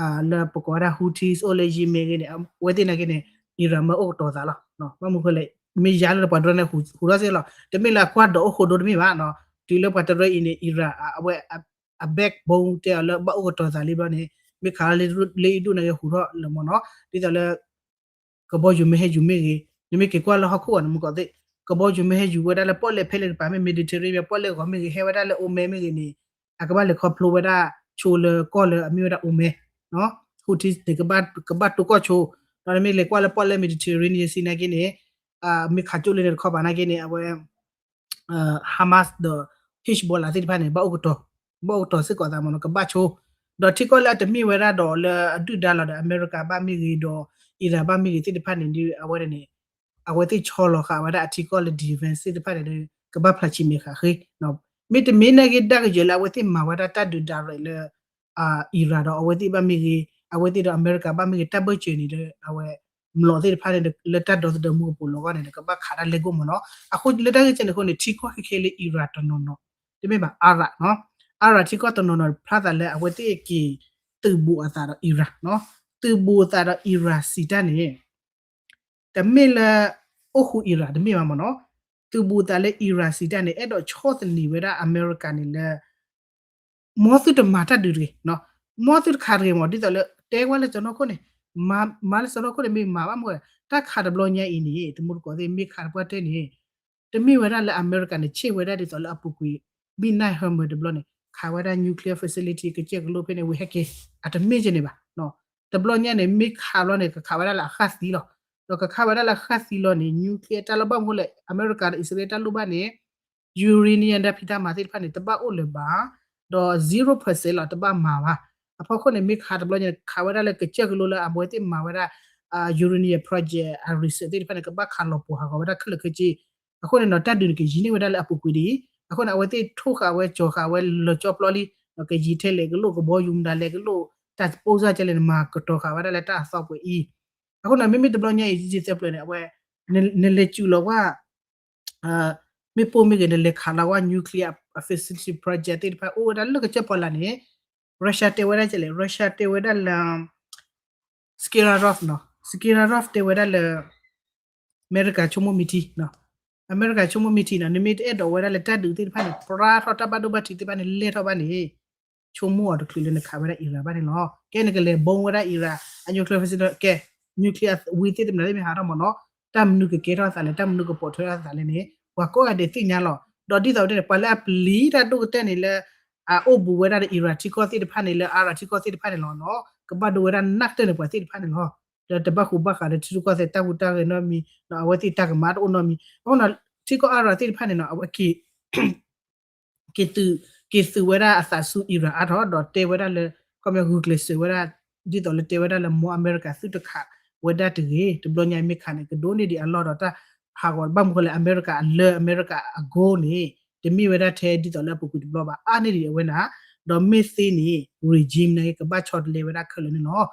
ၤ, လၢပကိးဝဲဒၣ် Houthis အိၣ်လၢ Yemen ဂ့ၤန့ၣ် အဝဲသ့ၣ်နာ်က့န့ၣ် Iran မၢအိၣ်ကတီၤသးလီၤ. ဘၣ်မနုၤဃိလဲၣ် မ့ၢ်ယါလၢပှၤတရၢန့ၣ် ဟူးထီၣ်စ့ၢ်လီၤ. တမ့ၢ်လၢအကွၢ်ဒီးအိၣ်ဃိးဒိတမ့ၢ်ဘၣ်နီၤ. တုၤလၢပှၤတရၢအံၤန့ၣ် Iran အဝဲ အ backbone တဲအီၤလၢဘၣ်အိၣ်ကတီၤသးလံဘျီန့ၣ် မ့ၢ်ခးလၢအံၤဒိၣ်နာ်က့ဟူးထီၣ်လၢမ့ၢ်နီၤ. ဒ်သိးလၢ ကဘီယူၤမ့ၢ်ဟဲယူၤမ့ၢ်ဂ့ၤ, နမ့ၢ်က့ၤကွၢ်လၢဟီၣ်ခိၣ်အီၤန့ၣ် မုၢ်ကီးသ့ၣ် ကဘီယူၤမ့ၢ်ဟဲယူၤဝဲဒၣ်လၢပီၣ်လဲၣ်ဖဲလဲၣ်တပၤ မ့ၢ် Mediterranean ပီၣ်လဲၣ်ဂီၤမ့ၢ်ဂ့ၤ, ဟဲဝဲဒၣ်လၢ Oman မ့ၢ်ဂ့ၤန့ၣ် အကဘၣ်လဲၤခီဖျိဝဲဒၣ်ဆိလၢကီၢ်လၢအမ့ၢ်ဝဲဒၣ် Oman, Houthis န့ၣ် ကဘၣ်တိၢ်ကီၢ်ဆိ, ဒီးနမ့ၢ်လဲၤကွၢ်လၢပီၣ်လဲၣ် Mediterranean Sea နာ်က့န့ၣ် မ့ၢ်ခးကၠိလၢန့ၣ်တခီပၤနာ်က့န့ၣ် အဝဲ Hamas ဒီး Hezbollah သ့ၣ်တဖၣ်န့ၣ် ဘၣ်အိၣ်ကတီၤ, ဘၣ်အိၣ်ကတီၤစ့ၢ်ကီးသးမ့ၢ်နီၤ ကဘၣ်ဆိ, ဒီးထံကီၢ်လၢအတမ့ၢ်ဝဲဒၣ်ဒီးလၢအဒုၣ်ဒါလီၤဒီး အမဲရကၤဘၣ်မ့ၢ်ဂ့ၤဒီး Iran ဘၣ်မ့ၢ်ဂ့ၤသ့ၣ်တဖၣ်န့ၣ်ဒီး အဝဲန့ၣ် အဝဲသ့ၣ်ဆီလီၤဃာ်ဝဲဒၣ်အထံကီၢ်လၢ defense သ့ၣ်တဖၣ်န့ၣ်ဒီး ကဘၣ်ဖျါဆံးမဲာ်ဃာ်ဃ့, မ့တမ့ၢ်နာ်က့ဒၣ်ကယဲၢ်လၢအဝဲသ့ၣ်မၤဝဲဒၣ်တၢ်ဒုး direct လၢ Iran ဒီးအဝဲသ့ၣ်ဘၣ်မ့ၢ်ဂ့ၤ, အဝဲသ့ၣ်ဒီးအမဲရကၤဘၣ်မ့ၢ်ဂ့ၤ တၢ်ဘၢၣ်စၢၤန့ၣ်ဒီး အဝဲ မျိာ်သ့ၣ်တဖၣ်န့ၣ် လၢတၢ်ဒီသဒၢမူကပိာ်လီၤဂီၢ်န့ၣ်ဒီး ကဘၣ်ခးတၢ်လဲၤကိၣ်မ့ၢ်နီၤ. အဃိလၢတၢ်ဂ့ၢ်ကဲန့ၣ်အဃိန့ၣ် ထံကီၢ်ခဲခဲလၢ Iran တနီၤနီၤ, တမ့ၢ်ဘၣ် Arab နီၤ, Arab ထံကီၢ်တနီၤနီၤ ဖျါသးလၢအဝဲသ့ၣ်က့ၤသုးဘူးအသးဒီး Iran နီၤ, သုးဘူးအသးဒီး Iran စံးတၢ်န့ၣ် တမ့ၢ်လၢ အိၣ်ဃူ Iran တမ့ၢ်ဘၣ်မ့ၢ်နီၤ, သုးဘူးအသးလၢ Iran စံးတၢ်န့ၣ် အဲၣ်ဒိးဆီၣ်သနံးဝဲဒၣ်အမဲရကၤန့ၣ်လၢ မ်သုတမၤတၢ်ဒုးတဂ့ၤ, မ်သုတခးတဂ့ၤမ့ၢ် ဒ်သိးလၢ တဲဝဲလၢစီၤနီၢ်ခိၣ်န့ၣ်, မၤလၢစီၤနီၢ်ခိၣ်န့ၣ် မ့ၢ်မၤဘၣ်မ့ၢ်ဝဲ, တၢ်ခးတဘျီညါအံၤန့ၣ် တမူတကိးသ့ၣ် မ့ၢ်ခးတပှၢ်တၢၢ်န့ၣ် တမ့ၢ်ဝဲဒၣ်လၢအမဲရကၤန့ၣ် ဆ့ၣ်ဝဲဒၣ်ဒ်သိးလၢအပူၤကွံာ် Midnight Hammer တဘျီန့ၣ် ခးဝဲဒၣ် nuclear facility ကစၢၢ်ကလိဖဲန့ၣ် ဝံၤဟဲက့ၤ အတမ့ၢ်ကဲန့ၣ်ဘၣ်. တဘျီညါန့ၣ် မ့ၢ်ခးဘျီန့ၣ် ကခးဝဲဒၣ်လၢအဃၣ်သံလီၤ. ဒီးကခးဝဲဒၣ်လၢအဃၣ်သံလီၤန့ၣ် nuclear တၢ်လီၢ်ဘၣ်မနုၤအဃိလဲၣ် အမဲရကၤဒီးအံၣ်စရ့လးတၢ်လိၣ်ဘၣ်န့ၣ် uranium တၢ်ဖံးတၢ်မၤသ့ၣ်တဖၣ်န့ၣ် တဘၣ်အိၣ်လၢၤဘၣ်, ဒီး zero percent လီၤ တဘၣ်မၤဘၣ်. အဖီခိၣ်န့ၣ် မ့ၢ်ခးတဘျီညါန့ၣ် ခးဝဲဒၣ်လၢကစၢၢ်ကလိလၢအဝဲသ့ၣ်မၤဝဲဒၣ် uranium project အ research သ့ၣ်တဖၣ်န့ၣ် ကဘၣ်ခးလီၤပှီၤဟးဂီၤဝဲဒၣ်ခဲလၢာ်ခဲဆ့. အဃိန့ၣ်နီၤ တၢ်ဒုးန့ၣ်ကယံၤန့ၢ်ဝဲဒၣ်လၢအပူၤကွံာ်ဒ်အံၤ, အဃိန့ၣ် အဝဲသ့ၣ်ထိၣ်ဃာ်ဝဲကၠီၤဃာ်ဝဲလၢာ်ကၠီပျီလံ, ဒီးကယံၤထဲလဲၣ်ကလိၣ် ကဘီယူၤမတၤလဲၣ်ကလိၣ် တၢ်စပိၣ်စၢ်ကဲလဲၣ်န့ၣ် မၤကတီၤဃာ်ဝဲဒၣ်လၢတၢ်အသီပှဲၤအံၤ. အဃိန့ၣ် မ့မ့ၢ်တဘျီညါအံၤ ယသဲပျၢၤန့ၣ် အဝဲ နလဲၤစူးလီၤဝဲ မ့ၢ်ပိၢ်မ့ၢ်ဂ့ၤ နလဲၤခးလီၤဝဲ nuclear facility project သ့ၣ်တဖၣ် အိၣ်ဝဲဒၣ်လၢကစၢၢ်ပီၣ်လဲၣ်န့ၣ် Russia တဲဝဲဒၣ်ကဲလဲၣ် Russia တဲဝဲဒၣ်လၢ Skirarov နီၤ Skirarov တဲဝဲဒၣ်လၢ အမဲရကၤဆိကမိၣ်မံထံ, အမဲရကၤဆိကမိၣ်မံထံနီၤ နမ့ၢ်တအဲၣ်ဒိးဝဲဒၣ်လၢတၢ်ဒုးသ့ၣ်တဖၣ်န့ၣ် ပြါထီၣ်တၢ်ဘၣ်ဒိဘၣ်ထံးသ့ၣ်တဖၣ်န့ၣ် လဲၢ်ထီၣ်ဘၣ်န့ၣ် ဆိကမိၣ်အီၤတချုးလၢနခးဝဲဒၣ် Iran ဘၣ်န့ၣ်လီၤ. ကဲနကလဲၤ bomb ဝဲဒၣ် Iran အ nuclear facility ကဲ nuclear ဝံၤသ့ၣ်တဖၣ်န့ၣ် မ့ၢ်ဟးထီၣ်မ့ၢ်နီၤ တၢ်မနုၤကကဲထီၣ်အသးလဲၣ် တၢ်မနုၤကပိာ်ထွဲထီၣ်အသးလဲၣ်န့ၣ် ပှၤကိးဂၤဒဲးသ့ၣ်ညါလီၤ. ဒီးဒ်သိးဝဲဒၣ်န့ၣ် ပှၤလၢအပျံၤတၢ်ဒိၣ်ကတၢၢ်န့ၣ်လၢ အအိၣ်ဘူးဝဲဒၣ်ဒီး Iran ထံကီၢ်သ့ၣ်တဖၣ်န့ၣ် လၢ Arab ထံကီၢ်သ့ၣ်တဖၣ်န့ၣ်လီၤနီၤ ကဘၣ်ဒိဝဲဒၣ်နၢ်ကတၢၢ်န့ၣ် ပှၤသ့ၣ်တဖၣ်န့ၣ်လီၤ. ဒီးတဘၣ်ဃူဘၣ်ဃးဒီးထံရူၢ်ကီၢ်သဲးတၢ်ဟူးတၢ်ဂဲၤနီတမံၤ အဝဲသ့ၣ်တၢ်ကမၣ်တအိၣ်နီတမံၤ အဃိနီၤ ထံကီၢ် Arab သ့ၣ်တဖၣ်န့ၣ်နီၤ အဝဲက့ၤ က့ၤသုး က့ၤသုးဝဲဒၣ်အသးဆူ Iran အါထီၣ် ဒီးတဲဝဲဒၣ်လၢ ခီပညီဂုာ်ကျဲးစၢးဝဲဒၣ် ဒ်သိးလၢတဲဝဲဒၣ်လၢ မ်အမဲရကၤသုတခးဝဲဒၣ်တဂ့ၤ တဘျီညါမ့ၢ်ခးန့ၣ် ကဒိၣ်န့ၢ်ဒံးအလီၢ်ဒီးတၢ်ဟးဂီၤဘၣ်မနုၤဃိလဲၣ် အမဲရကၤအလၢ အမဲရကၤအ goal န့ၣ် တမ့ၢ်ဝဲဒၣ်ထဲဒ်သိးလၢအပူၤကွံာ်တဘျီဘၣ် အါန့ၢ်ဒံးအဝဲန့ၣ် ဒီးမ့ၢ်သ့န့ၣ် regime န့ၣ် ကဘၣ်ဆီတလဲဝဲဒၣ်ခဲလၢာ်န့ၣ်လီၤ.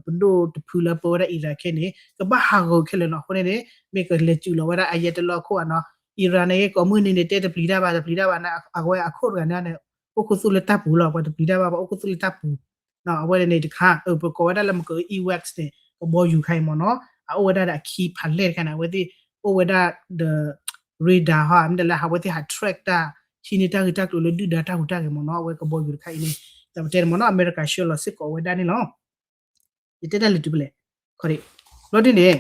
ပဒိၣ်တဖုလၢပၢဝဲဒၣ် Iran ခဲန့ၣ် ကဘၣ်ဟးဂီၤခဲလၢာ်နီၤ အဃိန့ၣ်န့ၣ် မ့ၢ်ကလဲၤစူးလီၤဝဲဒၣ် Ayatollah အခိၣ်ဘၣ်နီၤ Iran န့ၣ် ကိးမုၢ်နံၤန့ၣ် တဲတပျံၤတၢ်ဘၣ် တပျံၤတၢ်ဘၣ်န့ၣ် အဝဲအခိၣ်တဂၤန့ၣ် အိၣ်ခူသူၣ်လၢတၢ်ပူၤလီၤ ပှၤတပျံၤတၢ်ဘၣ် ပှၤအိၣ်ခူသူၣ်လၢတၢ်ပူၤ အဝဲန့ၣ်တခါ ပကိးဝဲဒၣ်လၢမက Iran န့ၣ် ကဘီယူၤခါအံၤမ့ၢ်နီၤ အအိၣ်ဝဲဒၣ်ဒီးအခံဖးလဲၢ်တခါန့ၣ် အဝဲသ့ၣ်အိၣ်ဝဲဒၣ်ဒီး radar ဟီ မ့ၢ်တၢ်လၢအဝဲသ့ၣ်ဟး track တၢ် ဟံးန့ၢ်တၢ်ဂ့ၢ်တၢ်ကျိၤလၢဒုၣ်ဒါတၢ်ဟူးတၢ်ဂဲၤမ့ၢ်နီၤ အဝဲကဘီယူၤတခါအံၤန့ၣ် တၢ်ပတဲန့ၣ်မ့ၢ်နီၤ အမဲရကၤဆှၢလီၤစ့ၢ်ကီးဝဲဒၣ်န့ၣ်လီၤ. ယတဲတၢ်လၢတုၤဖဲလဲၣ် ခီဒံး ဘျီဒ်န့ၣ်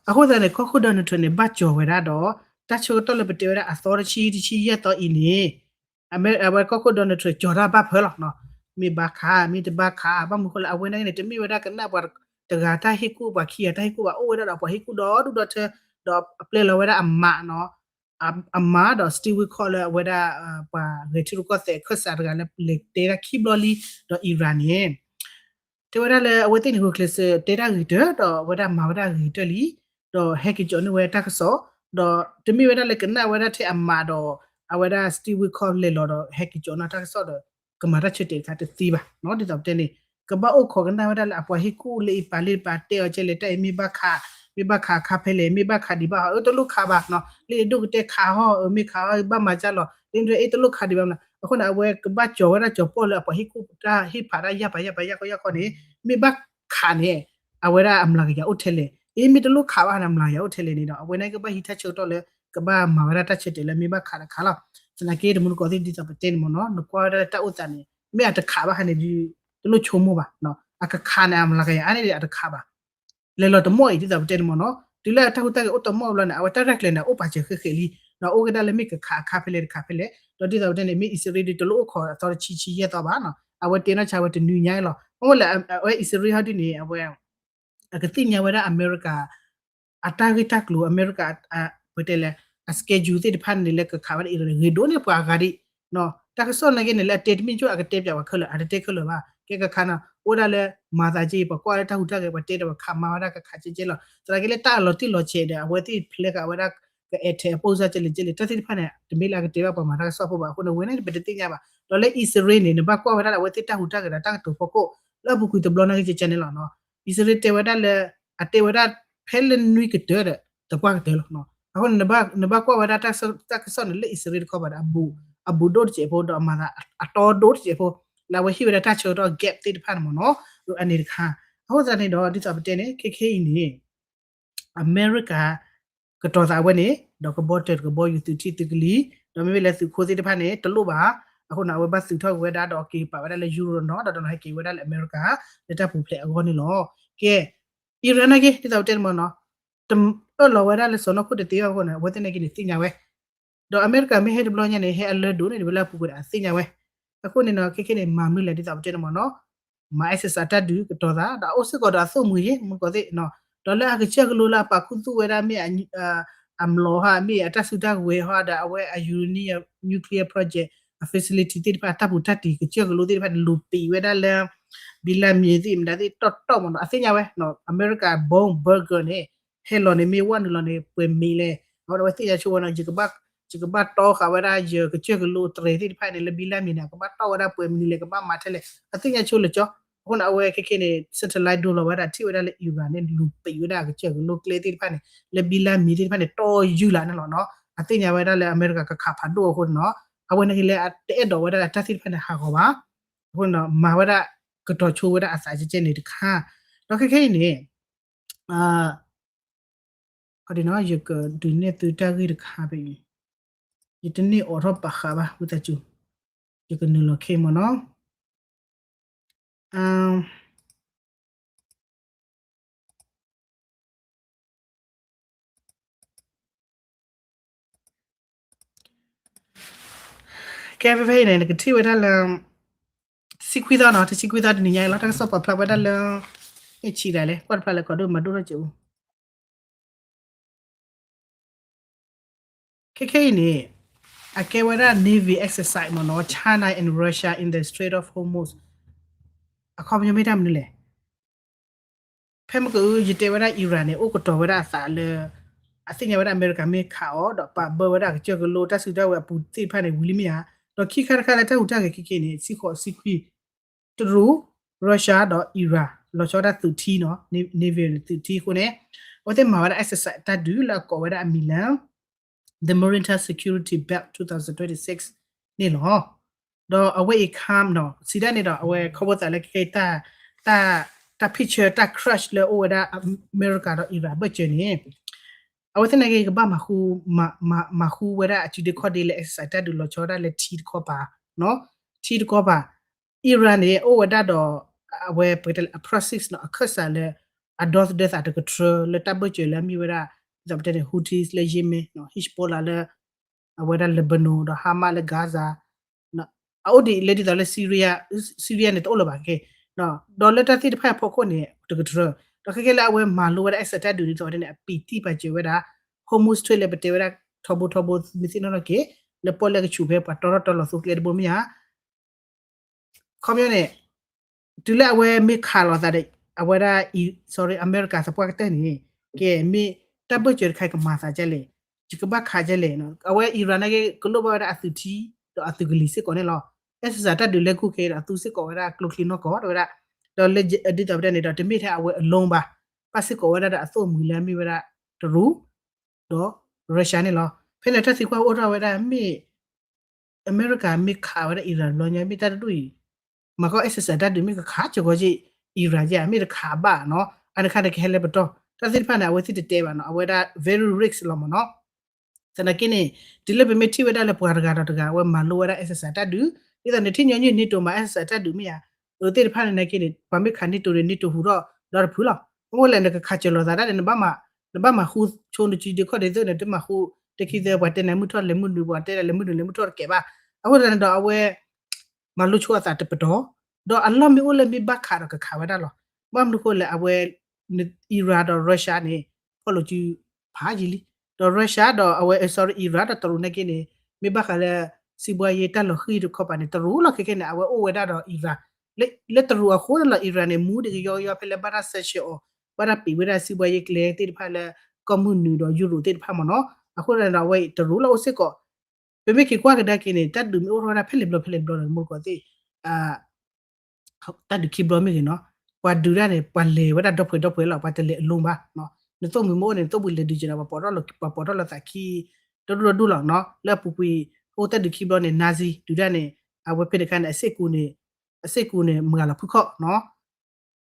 အဃိသတးန့ၣ် ကီၢ်ခိၣ် Donald Trump န့ၣ် ဘၣ်ကၠီၤဝဲဒၣ်ဒီး တၢ်ဆၢကတီၢ်လၢပတဲဝဲဒၣ်အသီတဆံ တဆံယဲၢ်သီအံၤန့ၣ် အဝဲကီၢ်ခိၣ် Donald Trump ကၠီၤတၢ်ဘၣ်ဖၢလီၤ မ့ၢ်ဘၣ်ခး မ့ၢ်တဘၣ်ခး ဘၣ်မနုၤဃိလဲၣ် အဝဲန့ၣ်န့ၣ် တမ့ၢ်ဝဲဒၣ်ကနၣ်ပှၤတဂၤတၢ်ဟ့ၣ်ကူၣ် ပှၤခံဂၤတၢ်ဟ့ၣ်ကူၣ်ဘၣ် အိၣ်ဝဲဒၣ်ဒီးပှၤဟ့ၣ်ကူၣ်ဒီဒူၣ်ဒီထၢ ဒီးအပျဲလီၤဝဲဒၣ်အမးနီၤ အမးဒီး Steve Witkoff လၢအဝဲဒၣ် ပှၤဂဲၤထံရူၢ်ကီၢ်သဲးအခၢၣ်စးတဂၤလၢ လဲၤတဲဒၣ်ခံဘျီလံ ဒီး Iran န့ၣ် တဲဝဲဒၣ်လၢအဝဲသ့ၣ်န့ၣ် ဂုာ်ကျဲးစၢးတဲတၢ်ဂ့ၤတၢၢ် ဒီးအဝဲဒၣ်မၤဝဲဒၣ်ဂ့ၤတၢၢ်လံ ဒီးဟဲက့ၤကၠီၤန့ၢ်ဝဲတၢ်ကစီၣ် ဒီးတမ့ၢ်ဝဲဒၣ်လၢကနၣ်ဝဲဒၣ်ထဲအမးဒီး အဝဲဒၣ် Steve Witkoff လဲၤလီၤဒီးဟဲက့ၤကၠီၤန့ၢ်တၢ်ကစီၣ်ဒီး ကမၤတၢ်ဆၢတဲာ်တခါတသ့ဘၣ် ဒ်သိးပတဲန့ၣ် ကဘၣ်အိၣ်ခိးကနၣ်ဝဲဒၣ်လၢအပှၤဟ့ၣ်ကူၣ်လၢအံၤပာ်လၢပာ် တဲအီၤကဲလဲၣ် တၢ်အံၤမ့ၢ်ဘၣ်ခး မ့ၢ်ဘၣ်ခးအခါဖဲလဲၣ် မ့ၢ်ဘၣ်ခးဒံးဘၣ်ဟီ အၢ တလိၣ်ခးဘၣ်နီၤ လၢအဒိၣ်ကတဲခးဟီ အၢ မ့ၢ်ခးဟီ ဘၣ်မၤကၢ်လီၤ လၢအဒိၣ်ကတဲ အ့ တလိၣ်ခးဒံးဘၣ်မနုၤ အဃိန့ၣ် အဝဲကဘၣ်ကၠီၤဝဲဒၣ်ကၠီၤပီၣ်လၢအပှၤဟ့ၣ်ကူၣ်တၢ်ဟ့ၣ်ဖးတၢ်ယၢ်ပာ်ယၢ်ပာ်ယၢ်ခီယၢ်ခီန့ၣ် မ့ၢ်ဘၣ်ခးန့ၣ် အဝဲဒၣ်အမျးကယၤအိၣ်ထဲလဲၣ် အ့ မ့ၢ်တလိၣ်ခးဘၣ်န့ၣ် အမျးကယၤအိၣ်ထဲလဲၣ်န့ၣ်ဒီး အဝဲန့ၣ်ကဘၣ်ဟံးတၢ်ဆၢကတီၢ်လၢ ကဘၣ်မၤဝဲဒၣ်တၢ်ဆၢတဲာ်လၢမ့ၢ်ဘၣ်ခးတခါလီၤ. သနာ်က့တမူတကိးသ့ၣ်ဒ်သိးပတဲန့ၣ်မ့ၢ်နီၤ နကွၢ်ဝဲဒၣ်လၢတၢ်အိၣ်သးန့ၣ် မ့ၢ်အတခးဘၣ်ခါန့ၣ်ဒီး တလိၣ်ဆိကမိၣ်ဘၣ် အကခးန့ၣ် အမျးကယၤအါန့ၣ်ဒီးအတခးဘၣ် လဲၤလီၤတမီၢ်အံၤဒ်သိးပတဲန့ၣ်မ့ၢ်နီၤ တုၤလၢတၢ်ဟူးတၢ်ဂဲၤအိၣ်တမီၢ်ဘျီန့ၣ် အဝဲတၢ်ရဲၣ်ကျဲၤန့ၣ် အိၣ်ပာ်စၢၤဃ့ဃ့လံ ဒီးအိၣ်ကဒါလၢမ့ၢ်ကခးအခါဖဲလဲၣ်တခါဖဲလဲၣ် ဒီးဒ်သိးပတဲန့ၣ် မ့ၢ်အံၣ်စရ့လးဒုးတလိၣ်အိၣ်ခိးအသီတဆံဆံယဲၢ်သီဘၣ်နီၤ အဝဲတဲနီၢ်ဆါဝဲတနွံညါလီၤ အဝဲလၢအဝဲအံၣ်စရ့လးဟီဒ်န့ၣ် အဝဲ အကသ့ၣ်ညါဝဲဒၣ်အမဲရကၤ အတၢ်ဂ့ၢ်တၢ်ကျိၤ အမဲရကၤ ပတဲလဲၣ် အ schedule သ့ၣ်တဖၣ်န့ၣ် လၢကခးဝဲဒၣ် Iran န့ၣ် ဂ့ၤဒိၣ်န့ၢ်ပှၤအဂၤဒံး, တၢ်ကစီၣ်နာ်က့န့ၣ် လၢအတဲတမ့ၢ်ကၠိၣ် အကတဲပၠးပှၤခဲလၢာ် အတတဲခဲလၢာ်ဘၣ် ကဲကခါနီၤ အိၣ်ဒၣ်လၢ မၤသးက့ ပှၤကွၢ်လၢတၢ်ဟူးတၢ်ဂဲၤ ပှၤတဲဒီးပှၤခးမၤဝဲဒၣ်ကခးကဲကဲလီၤ သနာ်က့လၢတၢ်အလီၤတံၢ်လီၤဆဲးဒီး အဝဲသ့ၣ်ဖျဲးဃာ်ဝဲဒၣ် ကအဲၣ်ထဲးအပိၢ်စၢ်ကဲလဲၣ်ကဲလဲၣ် တၢ်သ့ၣ်တဖၣ်န့ၣ် တမ့ၢ်လၢအကတဲဘၣ်ပှၤမၤတၢ်ကစီၣ်ဖိဘၣ် အဃိန့ၣ် ဝဲန့ၣ်ပတသ့ၣ်ညါဘၣ် ဒီးလၢအံၣ်စရ့လးန့ၣ် နဘၣ်ကွၢ်ဝဲဒၣ်လၢအဝဲသ့ၣ်တၢ်ဟူးတၢ်ဂဲၤဒီးတၢ်ကတိၤဖီခိၣ် လၢအပူၤကွံာ်တဘျီနာ်က့ကဲကဲန့ၣ်လီၤနီၤ အံၣ်စရ့လးတဲဝဲဒၣ်လၢ အတဲဝဲဒၣ်ဖဲလၢနွံကတၢၢ်ဒီး သပှၢ်ကတၢၢ်လီၤ အဃိန့ၣ် နဘၣ်ကွၢ်ဝဲဒၣ်တၢ်ကစီၣ်န့ၣ်လၢအံၣ်စရ့လးတခီဘၣ်ဒီး အဘူးဒိၣ်တစဲးဖိ ဒီးအမၤသးအတီဒိၣ်တစဲးဖိ လၢအဝဲဟ့ၣ်ဝဲဒၣ်တၢ်ဆၢကတီၢ် gap သ့ၣ်တဖၣ်န့ၣ်မ့ၢ်နီၤ အန့ၣ်တခါ အဃိသတးန့ၣ်ဒီး ဒ်သိးပတဲန့ၣ် ခဲခဲအံၤန့ၣ် အမဲရကၤ ကတီၤသးဝဲန့ၣ် ဒီးကဘီတၢၢ်တကဘီယူၤ သုးထံသုးကလံၤ ဒီးမ့မ့ၢ်လၢသုးခိၣ်သ့ၣ်တဖၣ်န့ၣ် တလိၣ်ဘၣ် အဃိန့ၣ် အဝဲဘၣ်သုးထီၣ်ကွံာ်ဝဲဒၣ်ဒီးက့ၤပာ်ဝဲဒၣ်လၢယူရိနီၤ ဒီးတနီၤဟဲက့ၤဝဲဒၣ်လၢအမဲရကၤ လၢတၢ်ပူၤဖျဲးအဂီၢ်န့ၣ်လီၤ. ကဲ အံၣ်ရၣ်နာ်က့ ဒ်သိးပတဲန့ၣ်မ့ၢ်နီၤ တအၢၣ်လီၤဝဲဒၣ်လၢစီၤနီၢ်ခိၣ်တသ့ဘၣ်အဃိန့ၣ် အဝဲသ့ၣ်နာ်က့န့ၣ်သ့ၣ်ညါဝဲ ဒီးအမဲရကၤမ့ၢ်ဟဲတဘျီညါန့ၣ် ဟဲအလၢဒိၣ်န့ၣ် ဝဲလၢအပူၤကွံာ်ဒီးအသ့ၣ်ညါဝဲ အဃိန့ၣ်နီၤ ခဲခဲန့ၣ် မၤမနုၤလဲၣ် ဒ်သိးပတဲန့ၣ်မ့ၢ်နီၤ မၤ exercise တၢ်ဒုးကတီၤသး ဒီးအအိၣ်စ့ၢ်ကီးဒီးအသိၣ်မှံၤယ့ၣ် မုၢ်ကီၢ်သ့ၣ်နီၤ ဒီးလၢအကစၢၢ်ကလိလၢအပာ်ခူသူၣ်ဝဲဒၣ်မ့ၢ် အမျိာ်ဟီ မ့ၢ်အတၢ်စုတၢ်ကဝဲၤဟီဒီး အဝဲအ uranium nuclear project အ facility သ့ၣ်တဖၣ် တၢ်ပူၤတၢ်တံၤကစၢၢ်ကလိသ့ၣ်တဖၣ်န့ၣ် လူၤပံာ်ဝဲဒၣ်လၢ ဘံလါမံၤသ့ၣ်မတၤသ့ၣ်တီၢ်တီၢ်မ့ၢ်နီၤ အသ့ၣ်ညါဝဲ အမဲရကၤ bomb bunker န့ၣ် ဟဲလီၤန့ၣ် မ့ၢ်ဝဲနုာ်လီၤန့ၣ် ပှဲၤမံၤလဲၣ် အဝဲသ့ၣ်ညါဆိဝဲနီၤ ယကဘၣ်တီဃာ်ဝဲဒၣ်ယကစၢၢ်ကလိတြဲၤသ့ၣ်တဖၣ်န့ၣ် လၢဘံလါမံၤန့ၣ် ကဘၣ်တီၢ်ဝဲဒၣ်ပှဲၤမံၤလဲၣ် ကဘၣ်မၤထဲလဲၣ် အသ့ၣ်ညါဆိလၢာ်ကၠီ အဃိန့ၣ် အဝဲခဲခဲန့ၣ် satellite ဒိလီၤဝဲဒၣ် ထံၣ်ဝဲဒၣ်လၢ Iran န့ၣ် လူၤပံာ်ဝဲဒၣ်အကစၢၢ်ကလိကျဲသ့ၣ်တဖၣ်န့ၣ် လၢဘံလါမံၤသ့ၣ်တဖၣ်န့ၣ် တီယုၢ်လၢ်န့ၣ်လီၤနီၤ အသ့ၣ်ညါဝဲဒၣ်လၢအမဲရကၤကခးဖးဒိၣ်အဃိန့ၣ်နီၤ အဝဲန့ၣ်က့လၢအတအဲၣ်ဒိးဝဲဒၣ်တၢ်သ့ၣ်တဖၣ်န့ၣ်ဟးဂီၤဘၣ် အဃိန့ၣ် မၤဝဲဒၣ်ကတီၤဆိဝဲဒၣ်အသးကဲကဲန့ၣ်တခါ ဒီးခဲခဲအံၤန့ၣ် ယကဒုးနဲၣ်သုတၢ်ဂ့ၢ်တခါဖဲအံၤ ယတန့ၢ်အိးထီၣ်ပာ်ဃာ်ဘၣ် ဝံသးစူၤ ယကနုာ်လီၤခဲမ့ၢ်နီၤ ကဲဖဲဖဲအံၤန့ၣ် နကထံၣ်ဝဲဒၣ်လၢ တဆံခွံသီနီၤ တဆံခွံသီတနံၤညါအံၤလီၤ တၢ်ကစီၣ်ပာ်ဖျါဝဲဒၣ်လၢ မ့ၢ်ဆံးဒၣ်လဲၣ် ကွၢ်တဖျါလၢကီၢ်ဒိၣ်မၤဒိၣ်ထီၣ်ကၠိ ခဲခဲအံၤန့ၣ် အကဲဝဲဒၣ် navy exercise မ့ၢ်နီၤ China and Russia in the Strait of Hormuz အခီပညီမ့ၢ်တၢ်မနုၤလဲၣ် ဖဲမ့ၢ်က ယတဲဝဲဒၣ် Iran န့ၣ် အိၣ်ကတီၤဝဲဒၣ်အသးလၢ အသ့ၣ်ညါဝဲဒၣ်အမဲရကၤမ့ၢ်ခးအီၤ ဒီးပာ်ဘၢဝဲဒၣ်ကစၢၢ်ကလိတၢ်စုတၢ်ဝဲၤအပူၤသ့ၣ်တဖၣ်န့ၣ် ဝံၤလံမ့ၢ်ဧါ, ဒီးခံခါတခါလၢတၢ်ဟူးတၢ်ဂဲၤခဲခဲန့ၣ် ဆံဃိးဆံခွံ တရူး Russia ဒီး Iran လီၤဆီဒၣ်သုးထံနီၤ navy သုးထံအဃိန့ၣ် အဝဲသ့ၣ်မၤဝဲဒၣ် exercise တၢ်ဒုးလၢအကိးဝဲဒၣ်အမံၤလၢ The Maritime Security Belt twenty twenty-six န့ၣ်လီၤ. ဒီးအဝဲအံၤခါနီၤ စံးဒၣ်န့ၣ်ဒီး အဝဲခီဖျိသးလၢခဲခဲအံၤ တၢ် တၢ် picture တၢ် crash လၢအိၣ်ဝဲဒၣ်အမဲရကၤဒီး Iran ဘၢၣ်စၢၤန့ၣ် အဝဲသ့ၣ်နာ်က့ ကဘၣ်မၤဃူ မၤဃူဝဲဒၣ်အစုဒ့ခီၣ်ဒ့လၢ exercise တၢ်ဒုးလီၤဆီဒၣ်လၢထံတခီပၤ ထံတခီပၤ Iran န့ၣ် အိၣ်ဝဲဒၣ်ဒီး အဝဲပကတဲလၢ အ proxy နီၤ အခၢၣ်စးလၢ အဒီသဒၢသးတကထြၢလၢတၢ်ဘၢၣ်စၢၤလၢအမ့ၢ်ဝဲဒၣ် ဒ်သိးပတဲန့ၣ် Houthis လၢ Yemen နီၤ Hezbollah လၢ အဝဲဒၣ် Lebanon ဒီး Hamas လၢ Gaza အအိၣ်ဒ်လဲၣ်ဒ်သိးလၢ Syria Syria န့ၣ် တအိၣ်လၢၤဘၣ်ကဲ ဒီးလၢတၢ်သ့ၣ်တဖၣ်အဖီခိၣ်န့ၣ် တကထြၢ ဒီးခဲခဲလၢအဝဲမၤလိဝဲဒၣ် exercise တၢ်ဒုးဒ်သိးပတဲန့ၣ် အပံာ်တံၢ်ပာ်စၢၤဝဲဒၣ် Hormuz Strait လၢပတဲဝဲဒၣ် ထီဘိထီဘိမ့ၢ်သ့ၣ်နီၣ်ထီၣ်က့ၤ လၢပီၣ်လဲၣ်ကဆူးဖဲပှၤတီထီၣ်တီလီၤသိကျဲတဘိမ့ၢ်ဧါ ခီပညီန့ၣ် တုၤလၢအဝဲမ့ၢ်ခးလိာ်သးဒီး အဝဲဒၣ် sorry အမဲရကၤသပှၢ်ကတၢၢ်န့ၣ် ကဲ မ့ၢ်တၢ်ဘၢၣ်စၢၤတခါ ယကမၤသးဒ်လဲၣ်, ယကဘၣ်ခးဒ်လဲၣ်, အဝဲ Iran နာ်က့ ကလိၣ်ဘၣ်ဝဲဒၣ်အသုးထံ ဒီးအသုးကလံၤစ့ၢ်ကီးန့ၣ်လီၤ. အဲၣ်စၢၣ်စၢၣ်တၢ်ဒုးလဲၤကူၣ်က့ၤဒီး အသူစ့ၢ်ကီးဝဲဒၣ်ကျိချံနီၢ်ကီၢ် တဲဝဲဒၣ်, ဒီးလၢဒ်သိးပတဲန့ၣ်ဒီး တမ့ၢ်ထဲအဝဲ alone ဘၣ်, ဘၣ်စ့ၢ်ကီးဝဲဒၣ်ဒီးအသိၣ်မှံၤလၢအမ့ၢ်ဝဲဒၣ်တရူး ဒီး Russia န့ၣ်လီၤ. ဖဲန့ၣ်တၢ်သံကွၢ်အိၣ်ထီၣ်ဝဲဒၣ်မ့ၢ် အမဲရကၤမ့ၢ်ခးဝဲဒၣ် Iran တဘျီညါ မ့ၢ်တၢ်တဒူၣ်အံၤ, မၤကီ exercise တၢ်ဒုးမ့ၢ်ကခးစ့ၢ်ကီးက့ၤ Iran က့ မ့ၢ်တခးဘၣ်နီၤ, အန့ၣ်ခါန့ၣ်ကဟဲလၢပတီၢ်, တၢ်သ့ၣ်တဖၣ်န့ၣ် အဝဲသ့ၣ်တတဲဘၣ်နီၤ, အဝဲဒၣ် very risk လီၤမ့ၢ်နီၤ. သနာ်က့န့ၣ် တုၤလၢပမ့ၢ်ထံၣ်ဝဲဒၣ်လၢပှၤတဂၤဒီးတဂၤ အဝဲမၤလိဝဲဒၣ် exercise တၢ်ဒုး, ဒ်သိးန့ၣ်ထံၣ်ညီနုၢ် NATO မၤ exercise တၢ်ဒုးမ့ၢ်ဧါ, အဝဲသ့ၣ်တဖၣ်န့ၣ်နာ်က့န့ၣ် ပှၤမ့ၢ်ခး NATO န့ၣ် NATO ဟူးထီၣ်ဒီတဖုလီၤ. အဃိလဲၣ် နကခးစၢၤလိာ်သးဒၣ်န့ၣ် နဘၣ်မၤ နဘၣ်မၤဃူဆိနစုဒ့ခီၣ်ဒ့သ့ၣ်န့ၣ် တမၤဃူ တခံသၢ ပှၤတဲနၤမုၢ်ထီၣ်လဲၤမုၢ်နုာ် ပှၤတဲနၤလဲၤမုၢ်နုာ်လဲၤမုၢ်ထီၣ်တကဲဘၣ်. အဃိသတးန့ၣ်ဒီးအဝဲ မၤလိဆိအသးတပတီၢ်, ဒီးအလီၢ်မ့ၢ်အိၣ်လၢမ့ၢ်ဘၣ်ခးဒီးကခးဝဲဒၣ်လီၤ. ဘၣ်မနုၤဃိလဲၣ် အဝဲ Iran ဒီး Russia န့ၣ် ဖီၣ်လိာ်စုဖးယံာ်လံ. ဒီး Russia ဒီးအဝဲ sorry Iran ဒီးတရူးနာ်က့န့ၣ် မ့ၢ်ဘၣ်ဃးလၢ စံးဘှါယ့တၢ်လီၤဃံၤတခီပၤန့ၣ် တရူးလီၤခဲခဲန့ၣ် အဝဲအိၣ်ဝဲဒၣ်ဒီး Iran လၢတရူးအဃိန့ၣ်လီၤ Iran န့ၣ် မူဒံးကယီကယီဖဲလၢဘၣ်တၢ် sanction အီၤ ဘၣ်တၢ်ပံးဝဲဒၣ်စံးဘှါယ့ကျဲသ့ၣ်တဖၣ်လၢ ကီၢ်မုၢ်နုာ်ဒီးယူရိးသ့ၣ်တဖၣ်မ့ၢ်နီၤ အဃိန့ၣ်ဒီးအဝဲအံၤတရူးလီၤအိၣ်စ့ၢ်ကီး ပမ့ၢ်က့ၤကွၢ်ကဒါက့ၤန့ၣ် တၢ်ဒုးမ့ၢ်အိၣ်ထီၣ်ဝဲဒၣ်ဖဲလဲၣ်ဘျီဖဲလဲၣ်ဘျီဒီး မူတကိးသ့ၣ် တၢ်ဒုးခံဘျီမ့ၢ်ဂ့ၤနီၤ ပှၤဒုးဒၣ်န့ၣ် ပှၤလဲၤဝဲဒၣ်ဒီဖှဲးဒီဖှဲးလီၤ ပှၤတလဲၤအလိၤဘၣ် နသိၣ်မှံၤမ့ၢ်အိၣ်န့ၣ် နသိၣ်ဘှံးလဲၤဒုးက့ၤဒီး ပှၤပိာ်ထီၣ်လိာ်သးခံ ဒီဒူၣ်ဒီဒူၣ်လီၤနီၤ လၢအပူၤကွံာ် အိၣ်တၢ်ဒုးခံဘျီန့ၣ် Nazi ဒုးဒၣ်န့ၣ် အဝဲဖဲန့ၣ်အခါန့ၣ် အစ့ၢ်ကီးန့ၣ် အစ့ၢ်ကီးန့ၣ် မုၢ်ဂၤလီၤဖုခီၣ်နီၤ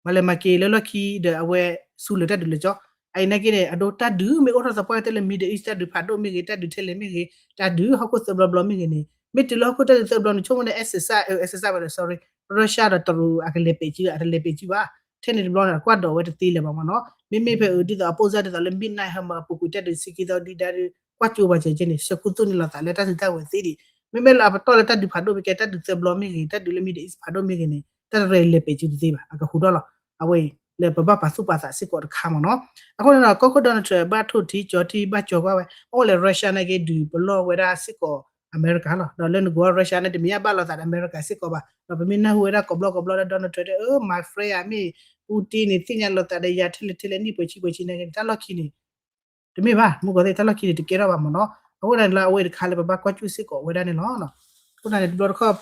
ပှၤလဲၤမၤက့ၤလၢလီၢ်ခံဒီးအဝဲဆူလၢတၢ်ဒုးလၢကၠီ အအံၤနာ်က့န့ၣ် အဒိတၢ်ဒုးမ့ၢ်အိၣ်ထီၣ်သပှၢ်ကတၢၢ်လၢ Middle East တၢ်ဒုးဖးဒိၣ်မ့ၢ်ဂ့ၤ တၢ်ဒုးထဲလဲၣ်မ့ၢ်ဂ့ၤ တၢ်ဒုးဟီၣ်ခိၣ်သၢဘျီဘျီမ့ၢ်ဂ့ၤန့ၣ် မ့ၢ်တုၤလၢဟီၣ်ခိၣ်တၢ်ဒုးသၢဘျီန့ၣ် ဆိကမိၣ်န့ၣ် exercise အ exercise ဘၣ်ဒီး sorry Russia ဒီးတရူးအကလဲၤပဲာ်စု အတလဲၤပဲာ်စုဘၣ် ထဲန့ၣ်တဘျီန့ၣ် အကွၢ်ဒိးဝဲတသ့လၢၤဘၣ်မ့ၢ်နီၤ မ့မ့ၢ်ဖဲအဒ်သိးအပိၢ်စၢ်ဒ်သိးလၢ midnight ဟဲမၤအပူၤကွံာ် တၢ်ဒုးဆံခံသီဒ်ဒါဒီး ကွၢ်ကၠိပှၤစဲက့န့ၣ် ဆၢခူသူၣ်န့ၢ်လိာ်သးလၢတၢ်စုတၢ်ဝဲၤသ့ဒံး မ့မ့ၢ်လၢအပတီၢ်လၢတၢ်ဒုးဖးဒိၣ်မ့ၢ်ကဲ တၢ်ဒုးသၢဘျီမ့ၢ်ဂ့ၤ တၢ်ဒုးလၢ Middle East ဖးဒိၣ်မ့ၢ်ဂ့ၤန့ၣ် တၢ်တရံးလဲၤပဲာ်စုတသ့ဘၣ် အကဟူးထီၣ်လီၤ အဝဲအံၤ လၢပဘၣ်ပာ်သူၣ်ပာ်သးစ့ၢ်ကီးတခါမ့ၢ်နီၤ အဃိန့ၣ်ဒီး ကီၢ်ခိၣ် Donald Trump ဘၣ်ထိၣ်ထံကၠီၤထံဘၣ်ကၠီၤကွၢ်ဝဲ အအိၣ်လၢ Russia နာ်က့ဒုးပလီၢ်ဝဲဒၣ်စ့ၢ်ကီးအမဲရကၤလီၤ ဒီးလၢနကဝီၤ Russia န့ၣ် တမ့ၢ်အဘၣ်လိာ်သးဒီးအမဲရကၤစ့ၢ်ကီးဘၣ် ဒီးပမ့ၢ်နၢ်ဟူဝဲဒၣ်ကိးဘျီကိးဘျီလၢ Donald Trump တဲ အၢ my friend ဧါ မ့ၢ် Putin န့ၣ် သ့ၣ်ညါလိာ်သးဒီးယၤထဲလဲၣ်ထဲလဲၣ်နံၣ်ပှဲၤဆံပှဲၤဆံနာ်က့န့ၣ် တၢ်လီၢ်ခံန့ၣ် တမ့ၢ်ဘၣ် မူကီးသ့ၣ် တၢ်လီၢ်ခံန့ၣ် တကဲထီၣ်ဘၣ်မ့ၢ်နီၤ အဃိန့ၣ်လၢအဝဲတခါလၢပဘၣ်ကွၢ်ကၠူၣ်စ့ၢ်ကီးဝဲဒၣ်န့ၣ်လီၤ အဃိန့ၣ်တဘျီတခီၣ်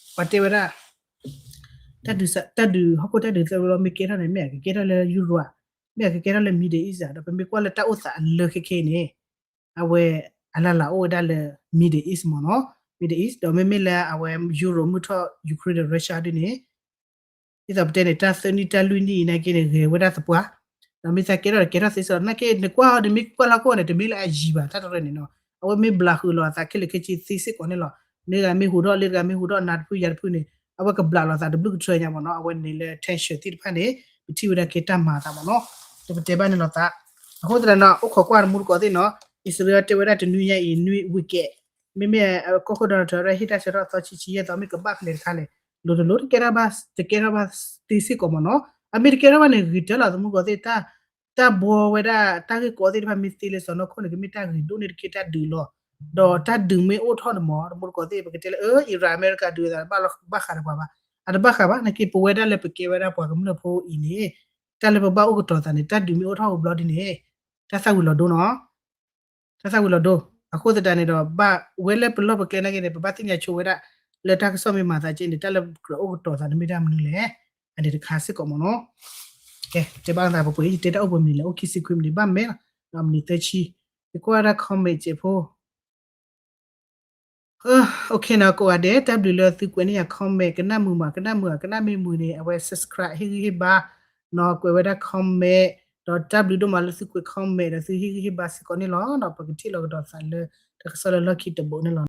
ပှၤတဲဝဲဒၣ် တၢ်ဒုး တၢ်ဒုး ဟီၣ်ခိၣ်တၢ်ဒုးသၢဘျီမ့ၢ်ကဲထီၣ်န့ၣ် မ့ၢ်အကကဲထီၣ်လၢ Europe မ့ၢ်အကကဲထီၣ်လၢ Middle East ဒီးပမ့ၢ်ကွၢ်လၢတၢ်အိၣ်သးအလၢခဲခဲအံၤန့ၣ် အဝဲအလၢ်လၢ်အိၣ်ဝဲဒၣ်လၢ Middle East မ့ၢ်နီၤ Middle East ဒီးမ့မ့ၢ်လၢအဝဲ Europe မုၢ်ထီၣ် Ukraine ဒီး Russia ဒ်န့ၣ် ဒ်သိးပတဲန့ၣ် တၢ်သၢနံၣ်တၢ်လွံၢ်နံၣ်အံၤနာ်က့န့ၣ် ဂဲၤဝဲဒၣ်သပှၢ် ဒီးမ့ၢ်သးကဲထီၣ်ဒီးကဲထီၣ်သ့စ့ၢ်ကီး နာ်က့ နကွၢ်အီၤ နမ့ၢ်ကွၢ်လီၤကီၢ်န့ၣ် တမ့ၢ်လၢအယံၤဘၣ် တၢ်တရံးန့ၣ်နီၤ အဝဲမ့ၢ်ဘျးဃုာ်လီၤအသးခဲလၢာ်ခဲဆ့သ့စ့ၢ်ကီးန့ၣ်လီၤ လၢတဂၤမ့ၢ်ဟူးထီၣ် လၢတဂၤမ့ၢ်ဟူးထီၣ် နၤတဖုယၤတဖုန့ၣ် အဝဲကဘျးလီၤသးတဘျုးကထြၢညါမ့ၢ်နီၤ အဝဲန့ၣ်လၢ tension သ့ၣ်တဖၣ်န့ၣ် ပထံၣ်ဝဲဒၣ်ကဲတၢ်မၤအသးမ့ၢ်နီၤ တပတဲဘၣ်န့ၣ်လီၤသး အဃိသတးဒီး အိၣ်ခိးကွၢ်တမူတကိးသ့ၣ်နီၤ အံၣ်စရ့လးတဲဝဲဒၣ်တနွံညါအံၤ နွံ weekend မ့မ့ၢ်ကီၢ်ခိၣ် Donald Trump ဟ့ၣ်တၢ်ဆၢထၢၣ်သီဆံဆံယဲၢ်သီ မ့ၢ်ကဘၣ်ဖဲလဲၣ်တခါလဲၣ် လိၤတလိၤ တကဲထီၣ်ဘၣ် တကဲထီၣ်ဘၣ်သ့စ့ၢ်ကီးမ့ၢ်နီၤ အမ့ၢ်တကဲထီၣ်ဘၣ်န့ၣ် ဂ့ၤတၢၢ်လီၤ သမူတကိးသ့ၣ် တၢ်ဘှီဝဲဒၣ် တၢ်ဂ့ၢ်ကီသ့ၣ်တဖၣ်မ့ၢ်သ့လၢစီၤနီၢ်ခိၣ်န့ၣ် ကမ့ၢ်တၢ်ဂ့ၤဒိၣ်န့ၢ်တက့ၢ်တၢ်ဒုးလီၤ ဒီးတၢ်ဒုးမ့ၢ်အိၣ်ထီၣ်န့ၣ်မ့ၢ် သမူတကိးသ့ၣ် ပကတဲလၢ အၢ Iran အမဲရကၤဒုးသး ဘၣ်ဃးဒီးပှၤဘၣ် အတဘၣ်ဃးဘၣ် နာ်က့ ပဝဲဒၣ်လၢပကဲဝဲဒၣ်ပှၤကမျၢၢ်ဖိအံၤန့ၣ် တၢ်လၢပဘၣ်အိၣ်ကတီၤသးန့ၣ် တၢ်ဒုးမ့ၢ်အိၣ်ထီၣ်ဝံၤဘျီဒ်န့ၣ် တၢ်သၣ်ဝံၤလီၤဒိနီၤ တၢ်သၣ်ဝံၤလီၤဒိ အဃိသတးန့ၣ်ဒီး ဘၣ်ဝဲလၢပလီၢ်ပကျဲနာ်က့န့ၣ် ပဘၣ်သ့ၣ်ညါဆိဝဲဒၣ် လၢတၢ်ကစီၣ်မ့ၢ်မၤသးက့န့ၣ် တၢ်လၢကြၢးအိၣ်ကတီၤသးန့ၣ်မ့ၢ်ဒၣ်မနုၤလဲၣ် အန့ၣ်တခါစ့ၢ်ကီးမ့ၢ်နီၤ ကဲ တဲဘၣ်သးပှဲၤပှဲၤ ယတဲတၢ်အိၣ်ပှဲၤမံၤလၢ အိၣ်ခံဆံခွံမံၤန့ၣ် ဘၣ်မဲာ်လီၤ ဒီးမံၤသၢဆံ ယကွၢ်ဝဲဒၣ် comment စဲးဖိ OK နီၤ ကိးဂၤဒဲး တၢ်ဘျုးလၢသုကွဲးန့ၢ်ယၤ comment ကနၣ်မုာ်မး ကနၣ်မုာ်ဧါ ကနၣ်မ့ၢ်မုာ်န့ၣ် အဝဲ subscribe ဟ့ၣ်ဂံၢ်ဟ့ၣ်ဘါ နီၤ ကွဲးဝဲဒၣ် comment ဒီးတၢ်ဘျုးဒိၣ်မးလၢသုကွဲး comment ဒီးသုဟ့ၣ်ဂံၢ်ဟ့ၣ်ဘါစ့ၢ်ကီးန့ၣ်လီၤ ဒီးပကထံၣ်လိာ်ကဒီးသးလၢ တၢ်ကစီၣ်လၢလီၢ်ခံတဘိန့ၣ်လီၤ